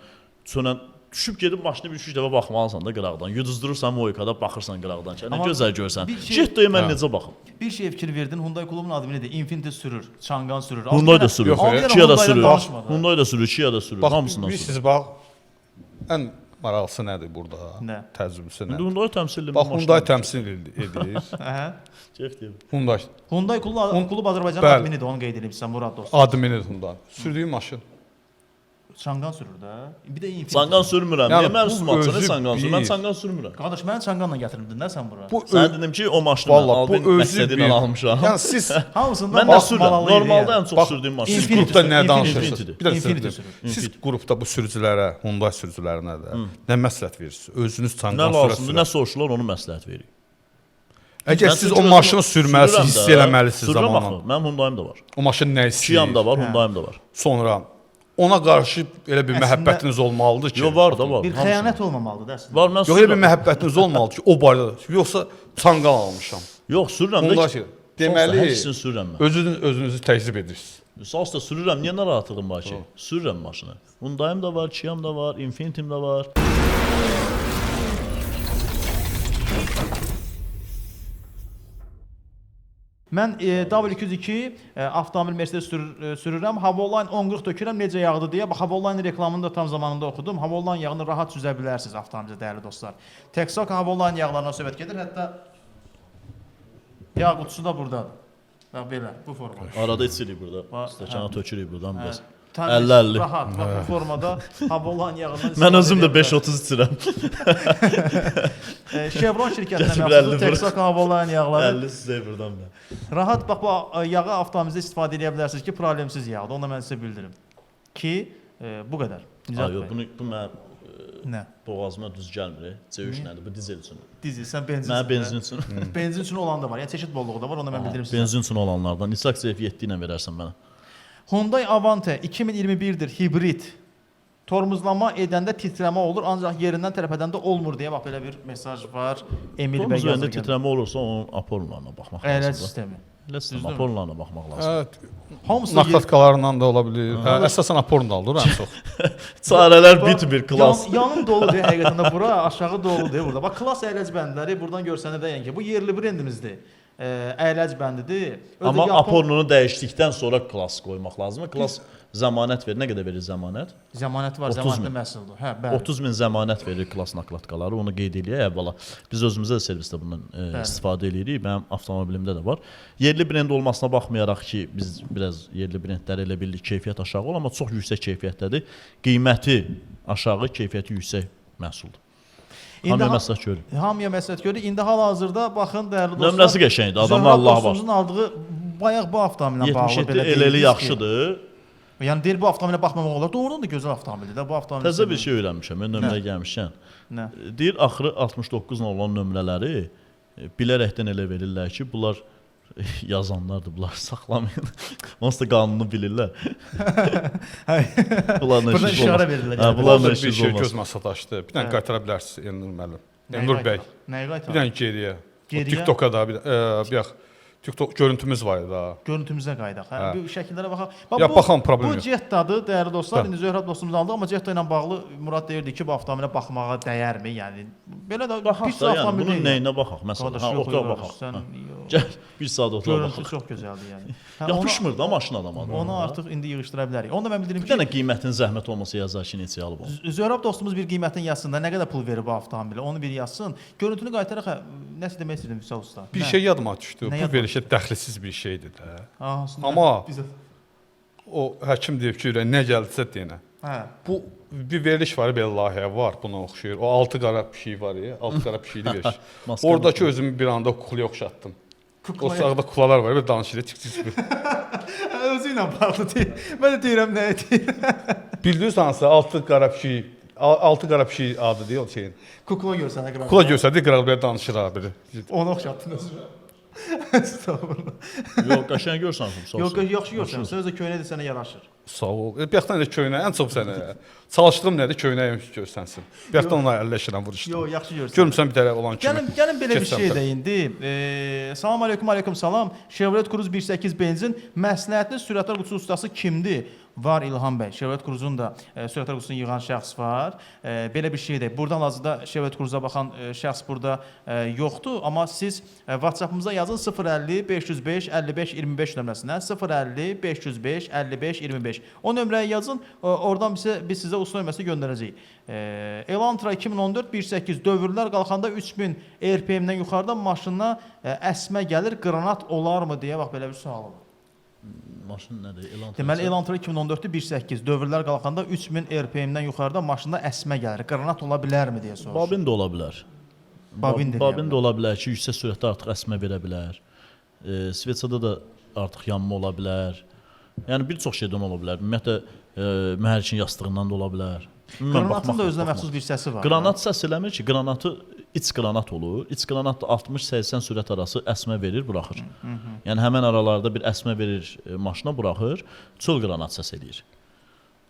çönən düşüb gedib maşını bir iki dəfə baxmalısan da qıraqdan. Yuduzdurursan moykada, baxırsan qıraqdan ki, nə Amma gözəl görsən. bir şey- Jetta'ya mən necə baxım? Bir şeyə fikir verdin, Hyundai klubun adminidir. Infiniti sürür, Changan sürür. Hyundai da sürür, Yox, Kia da sürür. Danışmadı. Hyundai da sürür, Kia da sürür, bax, hamısından sürür. bilirsiniz bax, ən maraqlısı nədir burada? Nə? Təcrübəsi İndi nədir? Hyundai təmsil Bax, Hyundai təmsil edir. Hə. Keyfdir. Hyundai Hyundai klubu, klub Azərbaycanın Bəli. adminidir, onu qeyd edib sən Murad dostum. adminidir Hyundai. Sürdüyü maşın. Changan sürür də. Bir də Infiniti. Changan sürmürəm. Yəni Niyə mənim bu üstümə atsan, özü Changan sürür? Mən bir- Changan sürmürəm. Qardaş, məni Changanla gətirmədin də sən bura. Bu Sən dedim ki, o maşını mən Vallah bu Albin özü məqsədi bir. ilə almışam. Yəni siz Hamısından Mən də bax, sürürəm. malalı idi Normalda yəni. ən çox Bax, sürdüyüm maşın. siz Infiniti qrupda sürür, nə Infiniti danışırsınız? sürür. Bir də Infiniti sürücü. sürür. Siz qrupda bu sürücülərə, Hyundai sürücülərinə də nə məsləhət verirsiniz? Özünüz Nə Changan sürə lazımdır, sürə. nə soruşurlar, onu məsləhət veririk. Əgər Mən siz çünki o maşını özüm sürməlisiniz, sürürəm hiss də. eləməlisiniz Sürürəm zamanla. axı. Mənim Hyundai-m da var. O maşın nə istəyir? Kia-m da var, Hyundai-m da var. Sonra ona qarşı elə bir Əslində- məhəbbətiniz olmalıdır ki. Yox, var da var. Bir hamısında. xəyanət olmamalıdır da əslində. Var, mən Yox, elə bir sürürəm. məhəbbətiniz olmalıdır ki, o barədə. Yoxsa Changan almışam. Yox, sürürəm də. Hyundai şey. Deməli, Hər ikisini sürürəm mən. özünüz özünüzü təkzib edirsiniz. Onsuz da sürürəm. Niyə narahatlığım var ki? Sürürəm maşını. Hyundai-m da var, Kia-m da var, Infiniti-m də var. Mən W202 avtomobil Mercedes sürürəm. Havoline 1040 tökürəm, necə yağdı deyə. Bax Havoline reklamını da tam zamanında oxudum. Havoline yağını rahat süzə bilərsiniz avtomobildə dəyərli dostlar. Texaco Havoline yağlarına söhbət gedir. Hətta yağ qutusu da burdadır. Bax belə bu formada. Arada içirik burada. Bax, Stəkana tökürük buradan biraz. Təmiz, 50-50. Rahat, bax bu formada Havoline yağından Mən istifadə özüm də edə bilərsiniz. 5.30 içirəm. Chevron şirkətinə Gətirib məxsusdur 50 vur. Texaco Havoline yağları. 50 sizə buradan da. Rahat bax bu yağı avtomobildə istifadə edə bilərsiniz ki, problemsiz yağdır. Onu da mən sizə bildirim. Ki, bu qədər. Nicat Ay, yox, bəy. bunu bu mənə Nə? boğazıma düz gəlmir. C3 nədir? Bu dizel üçün. Dizel, sən benzin. Mənə benzin üçün. Benzin üçün olan da var. Yəni çeşid bolluğu da var. Onu da mən bildirim sizə. Benzin üçün olanlardan. İshak CF7 ilə verərsən mənə. Hyundai Avante 2021-dir, hibrid. Tormozlama edəndə titrəmə olur, ancaq yerindən tərpədəndə olmur deyə bax belə bir mesaj var. Emil bəy Tormuz yazır. verəndə titrəmə olursa onun aporlarına baxmaq Əyləc lazımdır. sistemi. Əyləc sistemi Düzdürmü? aporlarına baxmaq lazımdır. Hə, Hamısı yer- nakladkalarla da ola bilər. Hə, əsasən aporla olur ən çox. Çarələr bitmir klass. Yanım doludur həqiqətən də bura, aşağı doludur burada. Bax klass əyləc bəndləri buradan görsənir də yəni ki, bu yerli brendimizdir. Əyləc bəndidir. Özü Amma Yapon apornunu dəyişdikdən sonra klass qoymaq lazımdır. Klass zəmanət verir. Nə qədər verir zəmanət? zəmanəti var, 30 zəmanətli min. məhsuldur. Hə, bəli. 30 min zəmanət verir klass nakladkaları. Onu qeyd eləyək əvvəla. Biz özümüzdə də servisdə bundan istifadə eləyirik. Mənim avtomobilimdə də var. Yerli brend olmasına baxmayaraq ki, biz biraz yerli brendləri elə bildik keyfiyyət aşağı olur, amma çox yüksək keyfiyyətdədir. Qiyməti aşağı, keyfiyyəti yüksək məhsuldur. İndi Hamıya ha- məsləhət görürük. Hamıya məsləhət görürük. İndi hal-hazırda baxın dəyərli dostlar. Nömrəsi qəşəngdir. Adamlar Zöhrab Allah var. dostumuzun aldığı bayaq bu avtomobillə bağlı 77 belə LL deyirdiniz ki, yaxşıdır. Yəni deyir bu avtomobilə baxmamaq olar. Doğrudan da gözəl avtomobildir də bu avtomobil. Təzə bir şey öyrənmişəm. Mən nömrə gəlmişəm. Nə? Deyir axırı 69-la olan nömrələri bilərəkdən elə verirlər ki, bunlar yazanlardır, bunlar saxlamayın. Onsuz da qanunu bilirlər. Bunlarla Buradan işiniz işarə olmaz. verirlər Hə, yəni. bunlarla Orada bir işiniz şey olmaz. gözümə sataşdı. Bir dənə qaytara bilərsiniz Elnur müəllim. Nəyi Elnur bəy. qaytar- Nəyi Bir qaytar? dənə geriyə. O Geriyə? TikToka da bir bayaq TikTok görüntümüz var idi da. Görüntümüzə qayıdaq. Hə, Hə. bu şəkillərə baxaq. Bax, Ya, baxan problem Bu yox. Jetta-dır, dəyərli dostlar. Hə. İndi Zöhrab dostumuz aldı, amma Jetta ilə bağlı Murad deyirdi ki, bu avtomobilə baxmağa dəyərmi? Yəni belə də Baxaq pis da, yəni avtomobil bunun deyil. nəyinə baxaq məsələn? Qardaş, Hə, yox, oturaq yox, baxaq. Sən Hə. yox. Gəl bir saat oturaq Görüntü baxaq. çox gözəldir yəni. Hə, Yapışmır da maşın adama. Onu artıq indi yığışdıra bilərik. Onu da mən bildirim Bir ki, dənə qiymətin zəhmət olmasa yazar ki, neçəyə alıb onu. Zöhrab dostumuz bir qiymətini yazsın da, nə qədər pul verib bu avtomobilə, onu bir yazsın. Görüntünü qaytaraq hə, nəsə demək istəyirdim Vüsal usta. Bir Nə? şey yadıma düşdü. Nə Bu yadıma verişə dəxlisiz bir şeydir də. Ha, hansında? Amma Bizə O həkim deyib ki, ürək nə gəldisə denə. Hə. Bu bir veriliş var, belə layihə var, buna oxşayır. O altı qara pişik var ya, altı qara pişikli veriliş. Maska Oradakı özümü bir anda kuklaya oxşatdım. O sağda kuklalar var, bir danışır, çık çık çık. Özü ilə bağlı deyil. Mən də deyirəm nə deyir. Bildiniz hansı altı qara pişik, altı qara pişik adı deyil o şeyin. Kukla görsənə qıraq. Kukla görsədi qıraq belə danışır abi. Onu oxşatdın özünə. Estağfurullah. Yox, qəşəng görsən, sağ ol. Yox, yaxşı görsən. Sən özü köynək də sənə yaraşır. Sağ ol. Bayaqdan elə köynək ən çox sənə. Çalışdığım nədir? Köynəyim görsənsin. Bayaqdan ona əlləşirəm, vuruşdum. Yox, yaxşı görsən. Görmüsən bir tərəf olan kimi. Gəlin, gəlin belə bir Keçsəm şey də. də indi. Salam aleyküm, aleyküm salam. Chevrolet Cruze 1.8 benzin məsləhətli sürətlər qutusu ustası kimdir? Var İlham bəy. Chevrolet Cruze-un da sürətlər qutusunu yığan şəxs var. Belə bir şey də. Buradan hal-hazırda Chevrolet Cruze-a baxan şəxs burada yoxdur, amma siz WhatsApp-ımıza yazın 050 505 55 25 nömrəsinə 050 505 55 25. O nömrəyə yazın. Oradan bizə biz sizə usta nömrəsi göndərəcəyik. Elantra 2014 1.8 dövrlər qalxanda 3000 RPM-dən yuxarıda maşına əsmə gəlir, qranat olarmı deyə bax belə bir sual var. Maşın nədir? Elantra. Deməli Elantra 2014-ü 1.8 dövrlər qalxanda 3000 RPM-dən yuxarıda maşında əsmə gəlir, qranat ola bilərmi deyə soruşur. Babin də ola bilər. Babin də eləyə Babin də ola bilər ki, yüksək sürətdə artıq əsmə verə bilər. Svetsada da artıq yanma ola bilər. Yəni bir çox şeydən ola bilər. Ümumiyyətlə mühərrikin yastığından da ola bilər. Ümumən Qranatın da baxmaq- özünə baxmaq. məxsus bir səsi var. Qranat səs eləmir ki, qranatı iç qranat olur. İç qranat da 60-80 sürət arası əsmə verir, buraxır. Yəni həmin aralarda bir əsmə verir, maşına buraxır, çöl qranat səs eləyir.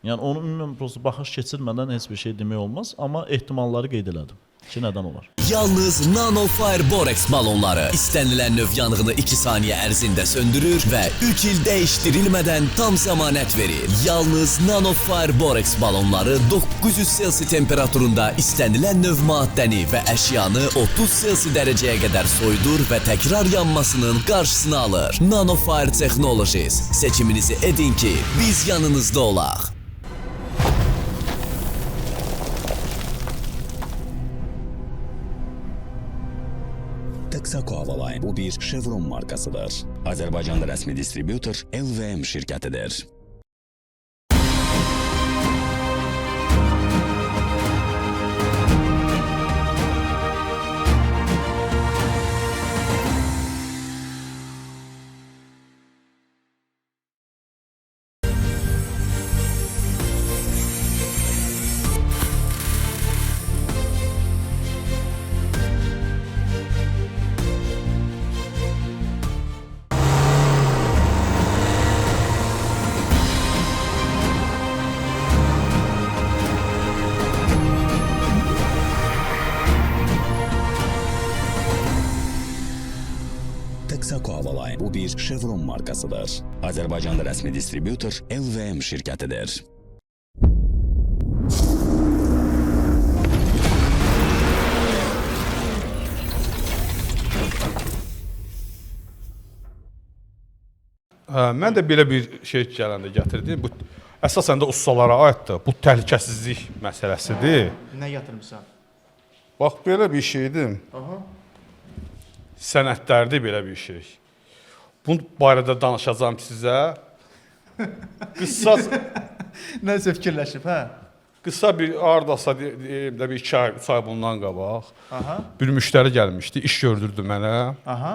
Yəni onu ümumən prosta baxış keçirmədən heç bir şey demək olmaz, amma ehtimalları qeyd elədim ki, nədən olar. Yalnız Nanofire Borex balonları istənilən növ yanğını 2 saniyə ərzində söndürür və 3 il dəyişdirilmədən tam zəmanət verir. Yalnız Nanofire Borex balonları 900 Selsi temperaturunda istənilən növ maddəni və əşyanı 30 Selsi dərəcəyə qədər soyudur və təkrar yanmasının qarşısını alır. Nanofire Technologies. Seçiminizi edin ki, biz yanınızda olaq. Texaco Havaline bu bir Chevron markasıdır. Azərbaycanda rəsmi distributor LVM şirkətidir. Texaco Havaline bu bir Chevron markasıdır. Azərbaycanda rəsmi distributor LVM şirkətidir. Hə, mən də belə bir şey gələndə gətirdim. Bu əsasən də ustalara aiddir. Bu təhlükəsizlik məsələsidir. Nə gətirmisən? Bax belə bir şeydir. Aha. Sənədlərdə belə bir şey. Bu barədə danışacağam sizə. Qısa Nəsə fikirləşib, hə? qısa bir hardasa deyim də bir 2 ay, 3 ay bundan qabaq Aha. bir müştəri gəlmişdi, iş gördürdü mənə. Aha.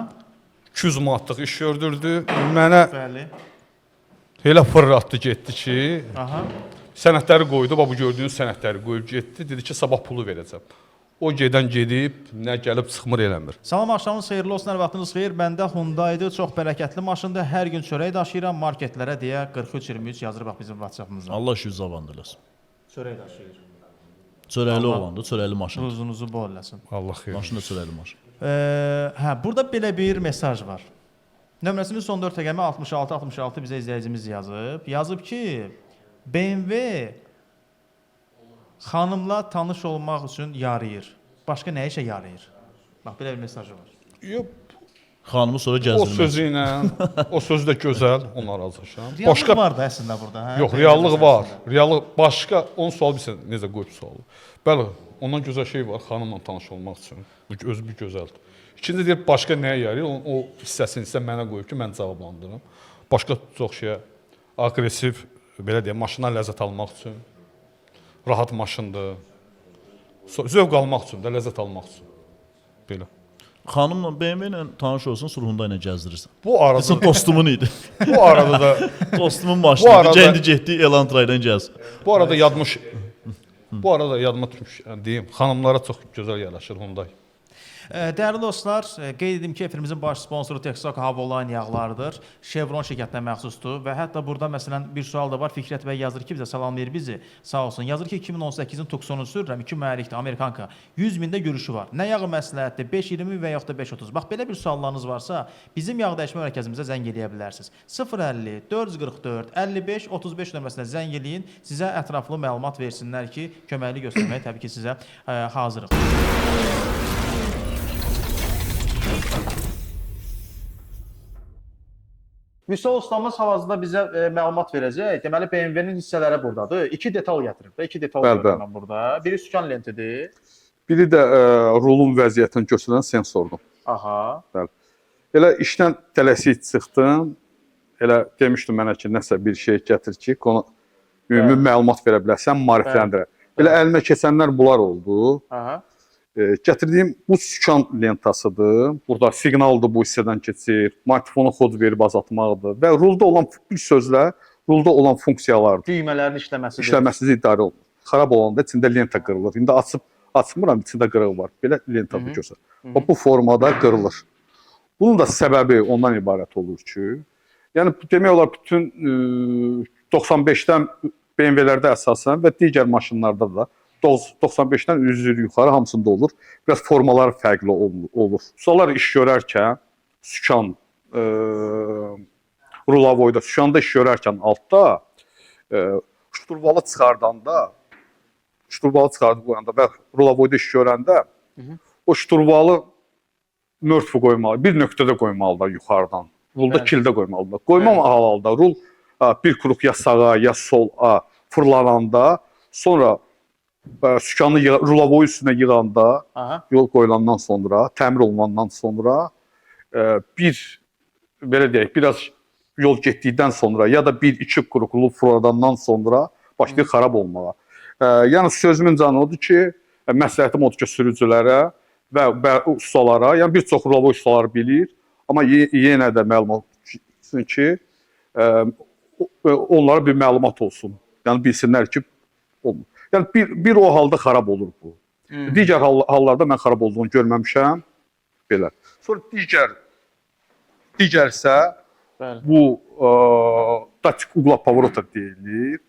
200 manatlıq iş gördürdü. Mənə Bəli. elə fırlatdı getdi ki, Aha. sənədləri qoydu, bax bu gördüyünüz sənədləri qoyub getdi. Dedi ki, sabah pulu verəcəm. O gedən gedib, nə gəlib çıxmır eləmir. Salam, axşamınız xeyirli olsun, hər vaxtınız xeyir. Məndə Hyundai-dır, çox bərəkətli maşındır. Hər gün çörək daşıyıram marketlərə deyə 4323 yazır bax bizim WhatsApp-ımıza. Allah işi zavan eləsin. Çörək daşıyır. Çörəkli oğlandır, çörəkli maşındır. Ruzunuzu bol eləsin. Allah xeyir. Maşın da çörəkli maşın. Hə, burada belə bir mesaj var. Nömrəsinin son 4 rəqəmi 6666 bizə izləyicimiz yazıb. Yazıb ki, BMW xanımla tanış olmaq üçün yarayır. Başqa nə işə yarayır? Bax belə bir mesajı var. Yox, Xanımı sonra o gəzdirmək. sözü ilə, o sözü də gözəl, ona razıyam. Reallıq Başqa var da əslində burada, hə? Yox, reallıq var. Reallıq başqa 10 sual bilirsən necə qoyub sualı. Bəli, ondan gözəl şey var xanımla tanış olmaq üçün. Bu özü bir gözəldir. İkinci deyir başqa nəyə yarayır? O, o hissəsini isə mənə qoyub ki, mən cavablandırım. Başqa çox şeyə Aqressiv, belə deyim, maşından ləzzət almaq üçün rahat maşındır. Zövq almaq üçün də, ləzzət almaq üçün. Belə. Xanımla BMW ilə tanış olsun, sonra Hyundai ilə gəzdirirsən. Bu arada Desən dostumun idi. bu arada da Dostumun Bu maşını arada- idi. Gəndi getdi Elantra ilə gəz. bu arada yadıma bu arada yadıma düşmüş, yəni deyim, xanımlara çox gözəl yaraşır Hyundai. Dəyərli dostlar, qeyd edim ki, efirimizin baş sponsoru Texaco Havoline yağlarıdır. Chevron şirkətinə məxsusdur və hətta burada məsələn bir sual da var. Fikrət bəy yazır ki, bizə salamlayır bizi. Sağ olsun. Yazır ki, 2018-in Tucson'u sürürəm, 2 mühərrikdir, Amerikanka. 100 mində görüşü var. Nə yağı məsləhətdir? 5.20 və yaxud da 5.30. Bax belə bir suallarınız varsa, bizim yağ dəyişmə mərkəzimizə zəng eləyə bilərsiniz. 050 444 55 35 nömrəsinə zəng eləyin. Sizə ətraflı məlumat versinlər ki, köməklik göstərməyə təbii ki, sizə hazırıq. Vüsal ustamız hal-hazırda bizə məlumat verəcək. Deməli BMW-nin hissələri burdadır. İki detal gətirib də, iki detal Bəli, görürəm mən burada. Biri sükan lentidir. Biri də rulun vəziyyətini göstərən sensordur. Aha. Bəli. Elə işdən tələsik çıxdım. Elə demişdim mənə ki, nəsə bir şey gətir ki, konu ümumi məlumat verə biləsən, maarifləndirə. Elə əlimə keçənlər bunlar oldu. Aha. Gətirdiyim bu sükan lentasıdır. Burada siqnaldır, bu hissədən keçir. Maqnitofona xod verib azaltmaqdır və rulda olan bir sözlə rulda olan funksiyalardır. Düymələrin işləməsidir. İşləməsiz idarə olunur. Xarab olanda içində lenta qırılır. İndi açıb açmıram, içində qırıq var. Belə lentadır görsən. Bax bu formada qırılır. Bunun da səbəbi ondan ibarət olur ki, yəni demək olar bütün 95-dən BMW-lərdə əsasən və digər maşınlarda da 95-dən 100 yuxarı hamısında olur. Biraz formalar fərqli olur. Ustalar iş görərkən sükan rulavoyda sükanda iş görərkən altda şturvalı çıxardanda, şturvalı çıxardıb qoyanda və rulavoyda iş görəndə o şturvalı mörtfü qoymalı, bir nöqtədə qoymalılar yuxarıdan. Rulda kildə qoymalılar. Qoymam halda rul bir kruq ya sağa, ya sola fırlananda, sonra sükanı rulavoyu üstünə yığanda, Aha. yol qoyulandan sonra, təmir olunandan sonra bir belə deyək, biraz yol getdikdən sonra ya da bir-iki kruq rul fırladandan sonra başlayır xarab olmağa. Yəni sözümün canı odur ki, məsləhətim odur ki, sürücülərə və ustalara, yəni bir çox rulavoy ustaları bilir, amma yenə də məlumat üçün ki, onlara bir məlumat olsun. Yəni bilsinlər ki, olmur. Yəni bir o halda xarab olur bu. Digər hallarda mən xarab olduğunu görməmişəm. Belə. Sonra digər isə Bəli. bu datik uqla pavrota deyilir.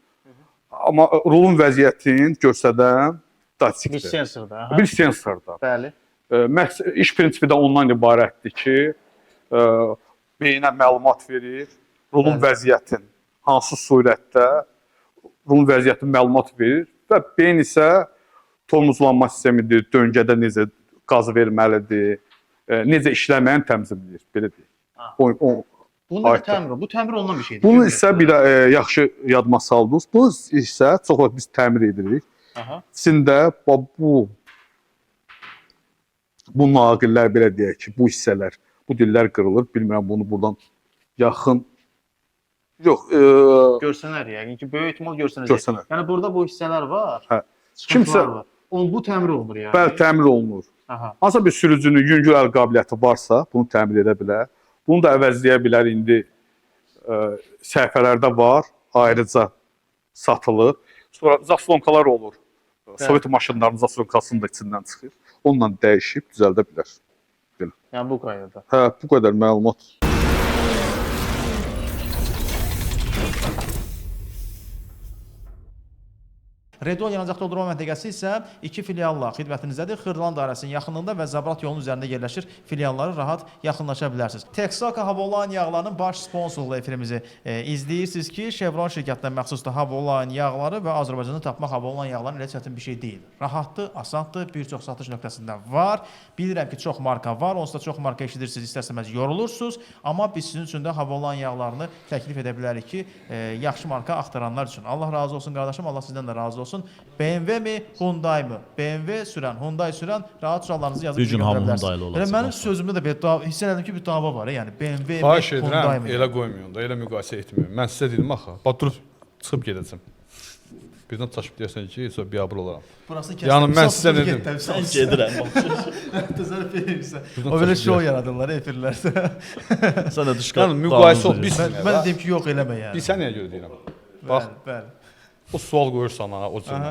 Amma rulun vəziyyətini göstərən datikdir. Bir sensordur. Aha. Bir sensordur. Bəli. İş prinsipi də ondan ibarətdir ki, beyinə məlumat verir, rulun vəziyyətin hansı surətdə rulun vəziyyətini məlumat verir və beyin isə tormozlanma sistemidir, döngədə necə qaz verməlidir, necə işləməyini tənzimləyir, belə deyək. Bunu da Aiddir. təmir, bu təmir olunan bir şeydir. Bunu isə bir yaxşı yadıma saldınız. Bunu isə çox vaxt biz təmir edirik. Aha. İçində bax bu naqillər belə deyək ki, bu hissələr, bu dillər qırılır. Bilmirəm bunu buradan yaxın yox, Görsənər yəqin ki, böyük ehtimal görsənəcək. Görsənər. Yəni burada bu hissələr var. Hə. Çıxıntılar Kimsə- var. Onun bu təmir olunur yəni. Bəli, təmir olunur. Aha. Hansısa bir sürücünün yüngül əl qabiliyyəti varsa, bunu təmir edə bilər. Bunu da əvəzləyə bilər indi səhifələrdə var, ayrıca satılır. Sonra zaslonkalar olur. Sovet maşınlarının zaslonkasının da içindən çıxır. Onunla dəyişib düzəldə bilər. Yəni bu qaydada. Hə, bu qədər məlumat. Redol yanacaq doldurma məntəqəsi isə iki filialla xidmətinizdədir. Xırdalan dairəsinin yaxınlığında və Zabrat yolunun üzərində yerləşir. Filiallara rahat yaxınlaşa bilərsiniz. Texaco Havoline yağlarının baş sponsorluğu efirimizi izləyirsiniz ki, Chevron şirkətinə məxsusdur Havoline yağları və Azərbaycanda tapmaq Havoline yağlarını elə çətin bir şey deyil. Rahatdır, asandır, bir çox satış nöqtəsində var. Bilirəm ki, çox marka var, onsuz da çox marka eşidirsiniz, istər-istəməz yorulursunuz, amma biz sizin üçün də Havoline yağlarını təklif edə bilərik ki, yaxşı marka axtaranlar üçün. Allah razı olsun qardaşım, Allah sizdən də razı olsun. olsun. BMW mi, Hyundai mı? BMW sürən, Hyundai sürən rahat suallarınızı yazıb Bir gün hamı. Hyundai-lı olacaq. Elə mənim sözümdə də belə dava, hiss elədim ki, bir dava var, yəni BMW mi, Xahiş edirəm, elə qoymayın da, elə müqayisə etməyin. Mən sizə dedim axı. Bax durub çıxıb gedəcəm. Birdən çaşıb deyərsən ki, sonra biabır olaram. Burası kəsdim. Yəni mən sizə dedim? Mən gedirəm. Təsərrüf eləyirsən. O belə şou yaradırlar efirlərdə. Sən də düş. Yəni müqayisə ol, biz Mən deyim ki, yox eləmə yəni. Bir sən niyə görə deyirəm? Bax, Bəli, bəli. o sual qoyursan ha, o cür.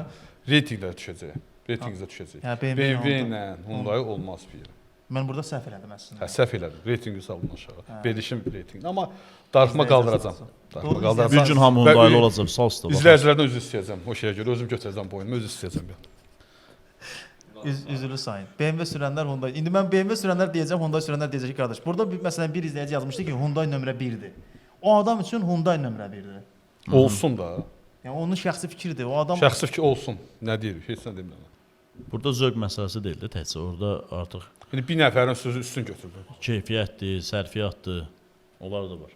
Reytinqlər düşəcək. Reytinqinizə düşəcək. Hə, BMW BMW ilə Hyundai olmaz bir yerə. Mən burada səhv elədim əslində. Hə, səhv elədim. Reytinqi saldım aşağı. Verilişin reytinqini. Amma darıxma qaldıracam. Darıxma qaldıracam. Bir gün hamı Hyundai-lı olacaq, sağ olsun. İzləyicilərdən üzr istəyəcəm. O şeyə görə özüm götürəcəm boynuma, üzr istəyəcəm. Üzrlü sayın. BMW sürənlər Hyundai. İndi mən BMW sürənlər deyəcəm, Hyundai sürənlər deyəcək ki, qardaş, burada bir, məsələn bir izləyici yazmışdı ki, Hyundai nömrə 1-dir. O adam üçün Hyundai nömrə 1-dir. Olsun da. Yəni onun şəxsi fikridir. O adam Şəxsi fikir olsun. Nə deyir? Heç nə demirəm. Burada zövq məsələsi deyil də təkcə. Orada artıq İndi bir nəfərin sözü üstün götürülür. keyfiyyətdir, sərfiyyatdır. Onlar da var.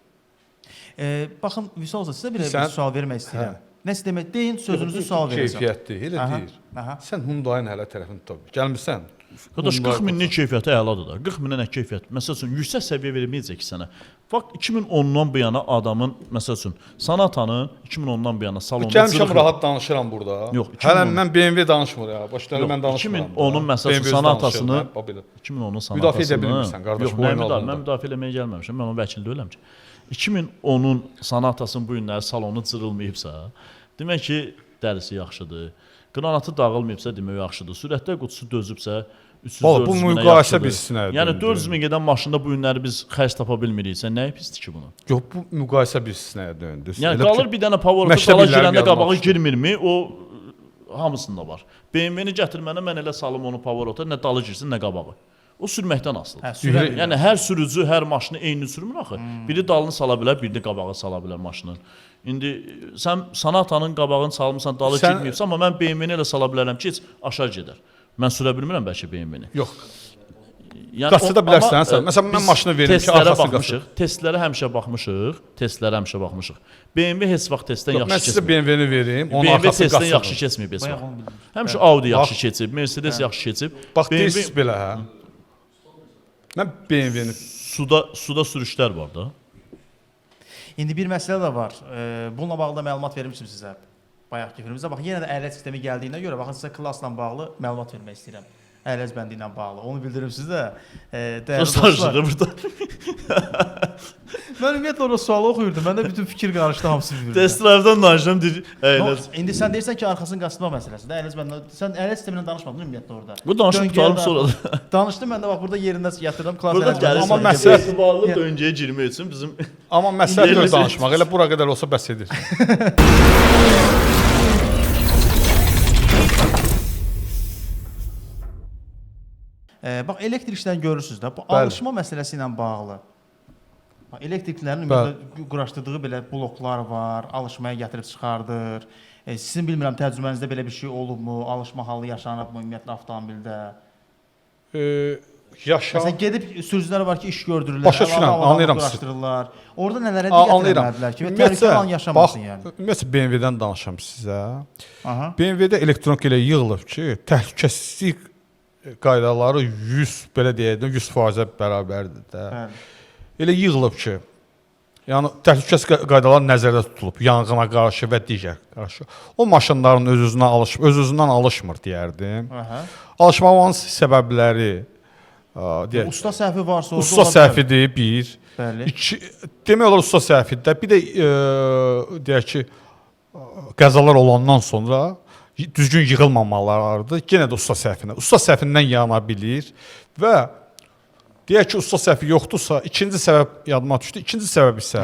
Baxın Vüsal usta, sizə bir sual vermək istəyirəm. Hə. Nəsə demək, deyin sözünüzü sual verəcəm. Keyfiyyətdir, elə deyir. Aha. Sən Hyundai-ın hələ tərəfini tuta bil. Gəlmirsən. Qardaş 40 minlik keyfiyyəti əladır da. 40 minə nə keyfiyyət? Məsəl üçün yüksək səviyyə verməyəcək ki sənə. Fakt 2010-dan bu yana adamın məsəl üçün Sonatanın 2010-dan bu yana salonda Gəlmişəm rahat danışıram burada. Yox, 2010. Hələ mən BMW danışmır ya. Başları mən danışmıram. 2010-un məsəl üçün Sonatasını 2010-un Sonatasını müdafiə edə bilmirsən qardaş. Yox, mən müdafiə eləməyə gəlməmişəm. Mən onun vəkili deyiləm ki. 2010-un Sonatasının bu günləri salonu cırılmayıbsa, demək ki, dərisi yaxşıdır. Qranatı dağılmayıbsa, demək yaxşıdır. Sürətlər qutusu dözübsə, 300 Valla, bu 400 minə müqayisə bilsinə. Yəni 400 min gedən maşında bu günləri biz xərc tapa bilmiriksə, nəyi pisdir ki bunu? Yox, bu müqayisə bilsinə döndü. Yəni qalır bir dənə Pavarotti dala girəndə qabağa girmirmi? O hamısında var. BMW-ni gətir mənə, mən elə salım onu Pavarotta, nə dalı girsin, nə qabağı. O sürməkdən asılıdır. Hə, Yəni hər sürücü hər maşını eyni sürmür axı. Biri dalını sala bilər, birini qabağa sala bilər maşının. İndi sən Sonatanın qabağını salmısan, dalı girməyibsə, amma mən BMW-ni elə sala bilərəm ki, heç aşağı gedər. Mən sürə bilmirəm bəlkə BMW-ni. Yox. Yəni qaçıda bilərsən sən. Məsələn mən maşını verim ki, arxasını baxmışıq. Testlərə həmişə baxmışıq. Testlərə həmişə baxmışıq. BMW heç vaxt testdən yaxşı keçmir. Mən sizə BMW-ni verim, onun arxası BMW testdən yaxşı keçməyib heç vaxt. Həmişə Audi yaxşı keçib, Mercedes yaxşı keçib. Bax deyirsiz belə hə. Mən BMW-ni suda sürüşlər var da. İndi bir məsələ də var. Bununla bağlı da məlumat vermişdim sizə bayaqki efirimizdə. Bax yenə də əyləc sistemi gəldiyinə görə baxın sizə klasla bağlı məlumat vermək istəyirəm. Əyləc bəndi ilə bağlı. Onu bildirim sizə. Dəyərli dostlar. Burada. Mən ümumiyyətlə orada sualı oxuyurdum. Məndə bütün fikir qarışdı hamısı bir-birinə. Test drive-dan danışıram deyir. Əyləc. İndi sən deyirsən ki, arxasını qaçırma məsələsidir. Əyləc bəndi. Sən əyləc sistemindən danışmadın ümumiyyətlə orada. Bu danışıb qurtarım sonra da. Danışdım mən də bax burada yerində yatırdım. Klas əyləc bəndi. Amma məsələ etibarlı döngəyə girmək üçün bizim amma məsələ deyil danışmaq. Elə bura qədər olsa bəs edir. Bax elektrikdən görürsünüz də, bu alışma məsələsi ilə bağlı. Bax elektriklərin ümumiyyətlə quraşdırdığı belə bloklar var, alışmaya gətirib çıxardır. Sizin bilmirəm təcrübənizdə belə bir şey olubmu, alışma halı yaşanıbmı ümumiyyətlə avtomobildə? Məsələn gedib sürücülər var ki, iş gördürürlər, Başa düşürəm, anlayıram sizi. Orada nələrə diqqət etməlidirlər ki, və təhlükəli an yaşamasın yəni. Ümumiyyətlə BMW-dən danışam sizə. BMW-də elektronik elə yığılıb ki, təhlükəsizlik qaydaları 100 belə deyək də 100%-ə bərabərdir də. Bəli. Elə yığılıb ki, yəni təhlükəsizlik qaydaları nəzərdə tutulub, yanğına qarşı və digər qarşı. O maşınların öz-özünə alışmır, öz-özündən alışmır deyərdim. Aha. Alışmamağın səbəbləri deyək. Usta səhvi varsa orada usta səhvidir bir. Bəli. İki, demək olar usta səhvidir də. Bir də deyək ki, qəzalar olandan sonra düzgün yığılmamalardır. Yenə də usta səhvindən. Usta səhvindən yana bilir və deyək ki, usta səhvi yoxdursa, ikinci səbəb yadıma düşdü. İkinci səbəb isə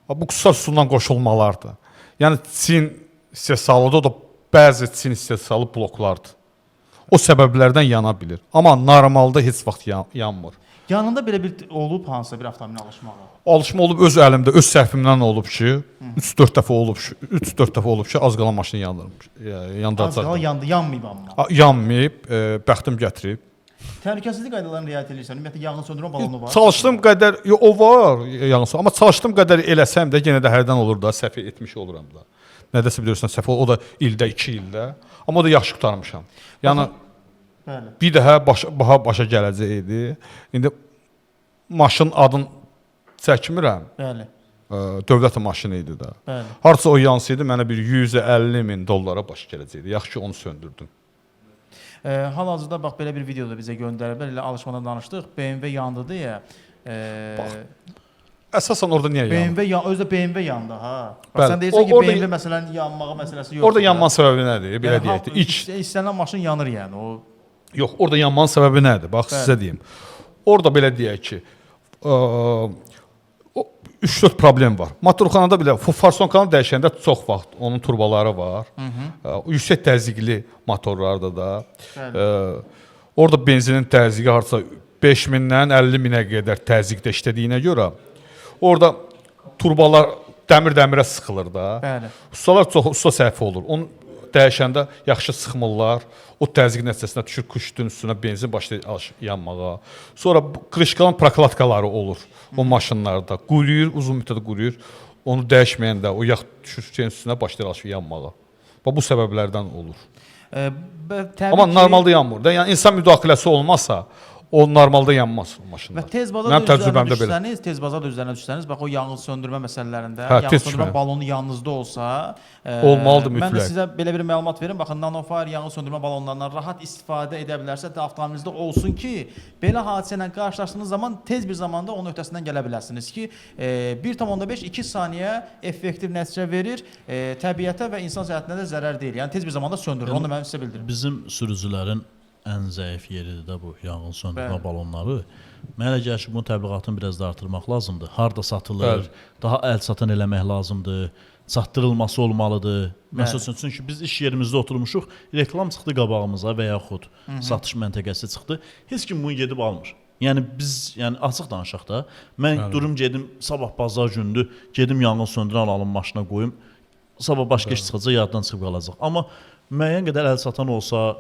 bu qüssar üsulundan qoşulmalardır. Yəni Çin istehsalıdır, o da bəzi Çin istehsalı bloklardır. O səbəblərdən yana bilir. Amma normalda heç vaxt yanmır. Yanında belə bir olub hansısa bir avtomobilə alışmağa. Alışma olub öz əlimdə, öz səhvimdən olub ki, 3-4 dəfə olub ki, 3-4 dəfə olub ki, az qala maşını yandırmış, yandıracaqdım. Az qala yandı, yanmayıb amma. Yanmayıb, bəxtim gətirib. Təhlükəsizlik qaydalarını riayət edirsən, ümumiyyətlə yanğın söndürmə balonu var. Çalışdığım qədər, o var yanğın, amma çalışdığım qədər eləsəm də yenə də hərdən olur da, səhv etmiş oluram da. Nədəsə bilirsən səhv o da ildə, 2 ildə. Amma o da yaxşı qurtarmışam. Yəni Bəli. bir daha baha başa gələcək idi. İndi maşın adını çəkmirəm. Bəli. Dövlət maşını idi də. Bəli. Harca o yansıydı mənə bir 150 min dollara baş gələcəkdi. Yaxşı ki onu söndürdüm. Hal-hazırda bax belə bir video da bizə göndəriblər. Elə alışmadan danışdıq. BMW yandı deyə. Bax, əsasən orada niyə yandı? BMW yan, özü də BMW yandı ha. Bax, Bəli. sən deyirsən ki, Orada- BMW məsələn yanmağı məsələsi yoxdur. Orada yanmanın səbəbi nədir? Belə deyək də. İlk İstənilən maşın yanır yəni. O Yox, orada yanmanın səbəbi nədir? Bax Bəli. sizə deyim. Orada belə deyək ki, o 3-4 problem var. Motorxanada belə farsonkanı dəyişəndə çox vaxt onun turbaları var. Yüksək təzyiqli motorlarda da. Bəli. Orada benzinin təzyiqi hardasa 5000-dən 50 minə qədər təzyiqdə işlədiyinə görə orada turbalar dəmir dəmirə sıxılır da. Bəli. Ustalar çox usta səhvi olur. Onu dəyişəndə yaxşı sıxmırlar. O təzyiq nəticəsində düşür kuştun üstünə benzin başlayır yanmağa. Sonra krışkanın prokladkaları olur o maşınlarda. Quruyur, uzun müddət quruyur. Onu dəyişməyəndə o yağ düşür şeyin üstünə başlayır yanmağa. Bax bu səbəblərdən olur. Təbii Amma ki, normalda yanmır da. Yəni insan müdaxiləsi olmasa o normalda yanmaz o Və maşınlar. tez bazar Mənim təcrübəmdə belə. düşsəniz, tez bazar da üzərinə düşsəniz, bax o yanğın söndürmə məsələlərində, Hə, yanğın tez söndürmə düşməli. balonu yanınızda olsa, Olmalıdır Mən də mütləq. sizə belə bir məlumat verim. Baxın, Nanofire yanğın söndürmə balonlarından rahat istifadə edə bilərsiniz. Hətta avtomobilinizdə olsun ki, belə hadisə ilə qarşılaşdığınız zaman tez bir zamanda onun öhdəsindən gələ biləsiniz ki, 1,5-2 saniyə effektiv nəticə verir, təbiətə və insan səhhətinə də zərər deyil. Yəni tez bir zamanda söndürür. Onu da mən sizə bildirim. Bizim sürücülərin ən zəif yeridir də bu yanğın söndürmə Bəli. balonları. Mənə elə gəlir ki, bunun təbliğatını biraz da artırmaq lazımdır. Harda satılır, Bəli. daha əl çatan eləmək lazımdır, çatdırılması olmalıdır. Məsəl üçün, çünki biz iş yerimizdə oturmuşuq, reklam çıxdı qabağımıza və yaxud satış məntəqəsi çıxdı. Heç kim bunu gedib almır. Yəni biz, yəni açıq danışaq da, mən durum gedim sabah bazar gündür, gedim yanğın söndürən alım maşına qoyum. Sabah başqa iş çıxacaq, yaddan çıxıb qalacaq. Amma müəyyən qədər əl çatan olsa,